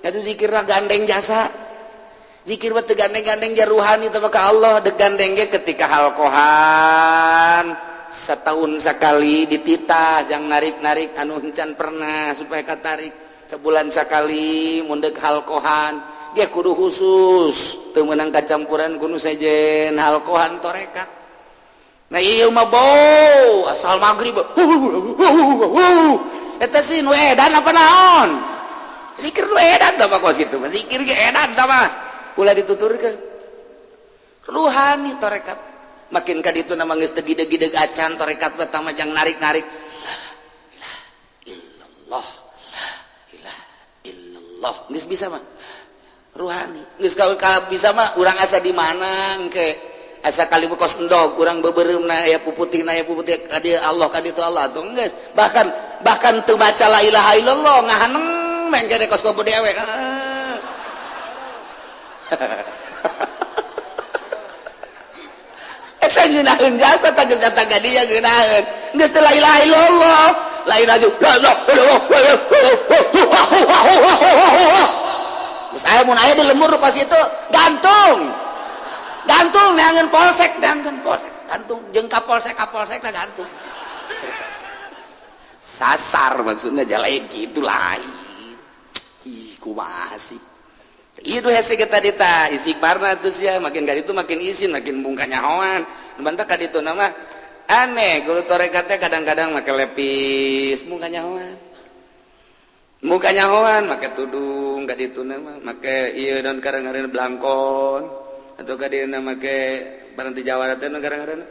Speaker 1: atuh, zikir gandeng jasa, zikir mah teu gandeng-gandeng ja ruhani teh ka Allah, dek gandeng ge ketika halqohan. Setahun sekali dititah jang narik-narik anu encan pernah supaya katarik. Sebulan sekali mun dek halqohan dia kudu khusus, teu meunang kacampuran ku nu sejen halqohan torekat. Nah, iya mah bau asal maghrib eta sih nu edan apa naon, zikir nu edan tah mah, kos kitu zikir ge edan tah mah, ulah dituturkeun. Ruhani torekat makin ka ditu nama geus teu gideg-gideg acan. Torekat pertama jang narik-narik illallah, ilah illallah, geus bisa mah ruhani. Geus ka bisa mah urang asa di mana engke, asa kali kos endog urang beubeureumpna aya puputihna, aya puputih ka dieu Allah, ka ditu Allah tuh geus. Bahkan bahkan teu baca la ilaha illallah, ngahaneng mengke kos kopo dewek. Ah. Eta ngeunaheun jasa tah, geus datang ka dieu ngeunaheun geus teu la ilaha illallah, lain aja la la la. Geus aya mun aya di lemur kos itu gantung gantung, neangan polsek, neangan polsek, gantung jeung ka polsek, ka polsek lah gantung sasar. Maksudnya jalain gitu lain. Ih, kumaha sih itu hese kita tadi istighfarna terus ya, makin kali itu makin izin, makin bungka nyahoan. Bantah ka ditu nama aneh, guru torekatnya kadang-kadang make lepis, muka nyahoan, muka nyahoan make tudung ka ditu nama make ieu dan kadang-kadang blangkon atau ka dieu make barang di Jawa teh kadang-kadang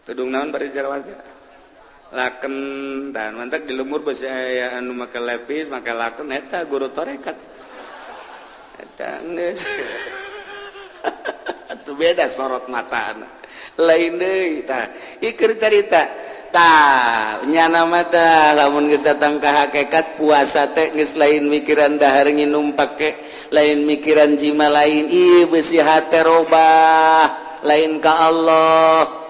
Speaker 1: tudung naon bari Jawa teh, laken dan mantak di lemur besi aya anu make lepis, make laken. Eta guru torekat eta geus atuh beda sorot mata lain deui. Tah, iker carita tah nyana mata lamun geus datang ka hakikat, puasa teh geus lain mikiran dahar nginum pake, lain mikiran jima, lain. Ih, besi hate robah lain ka Allah.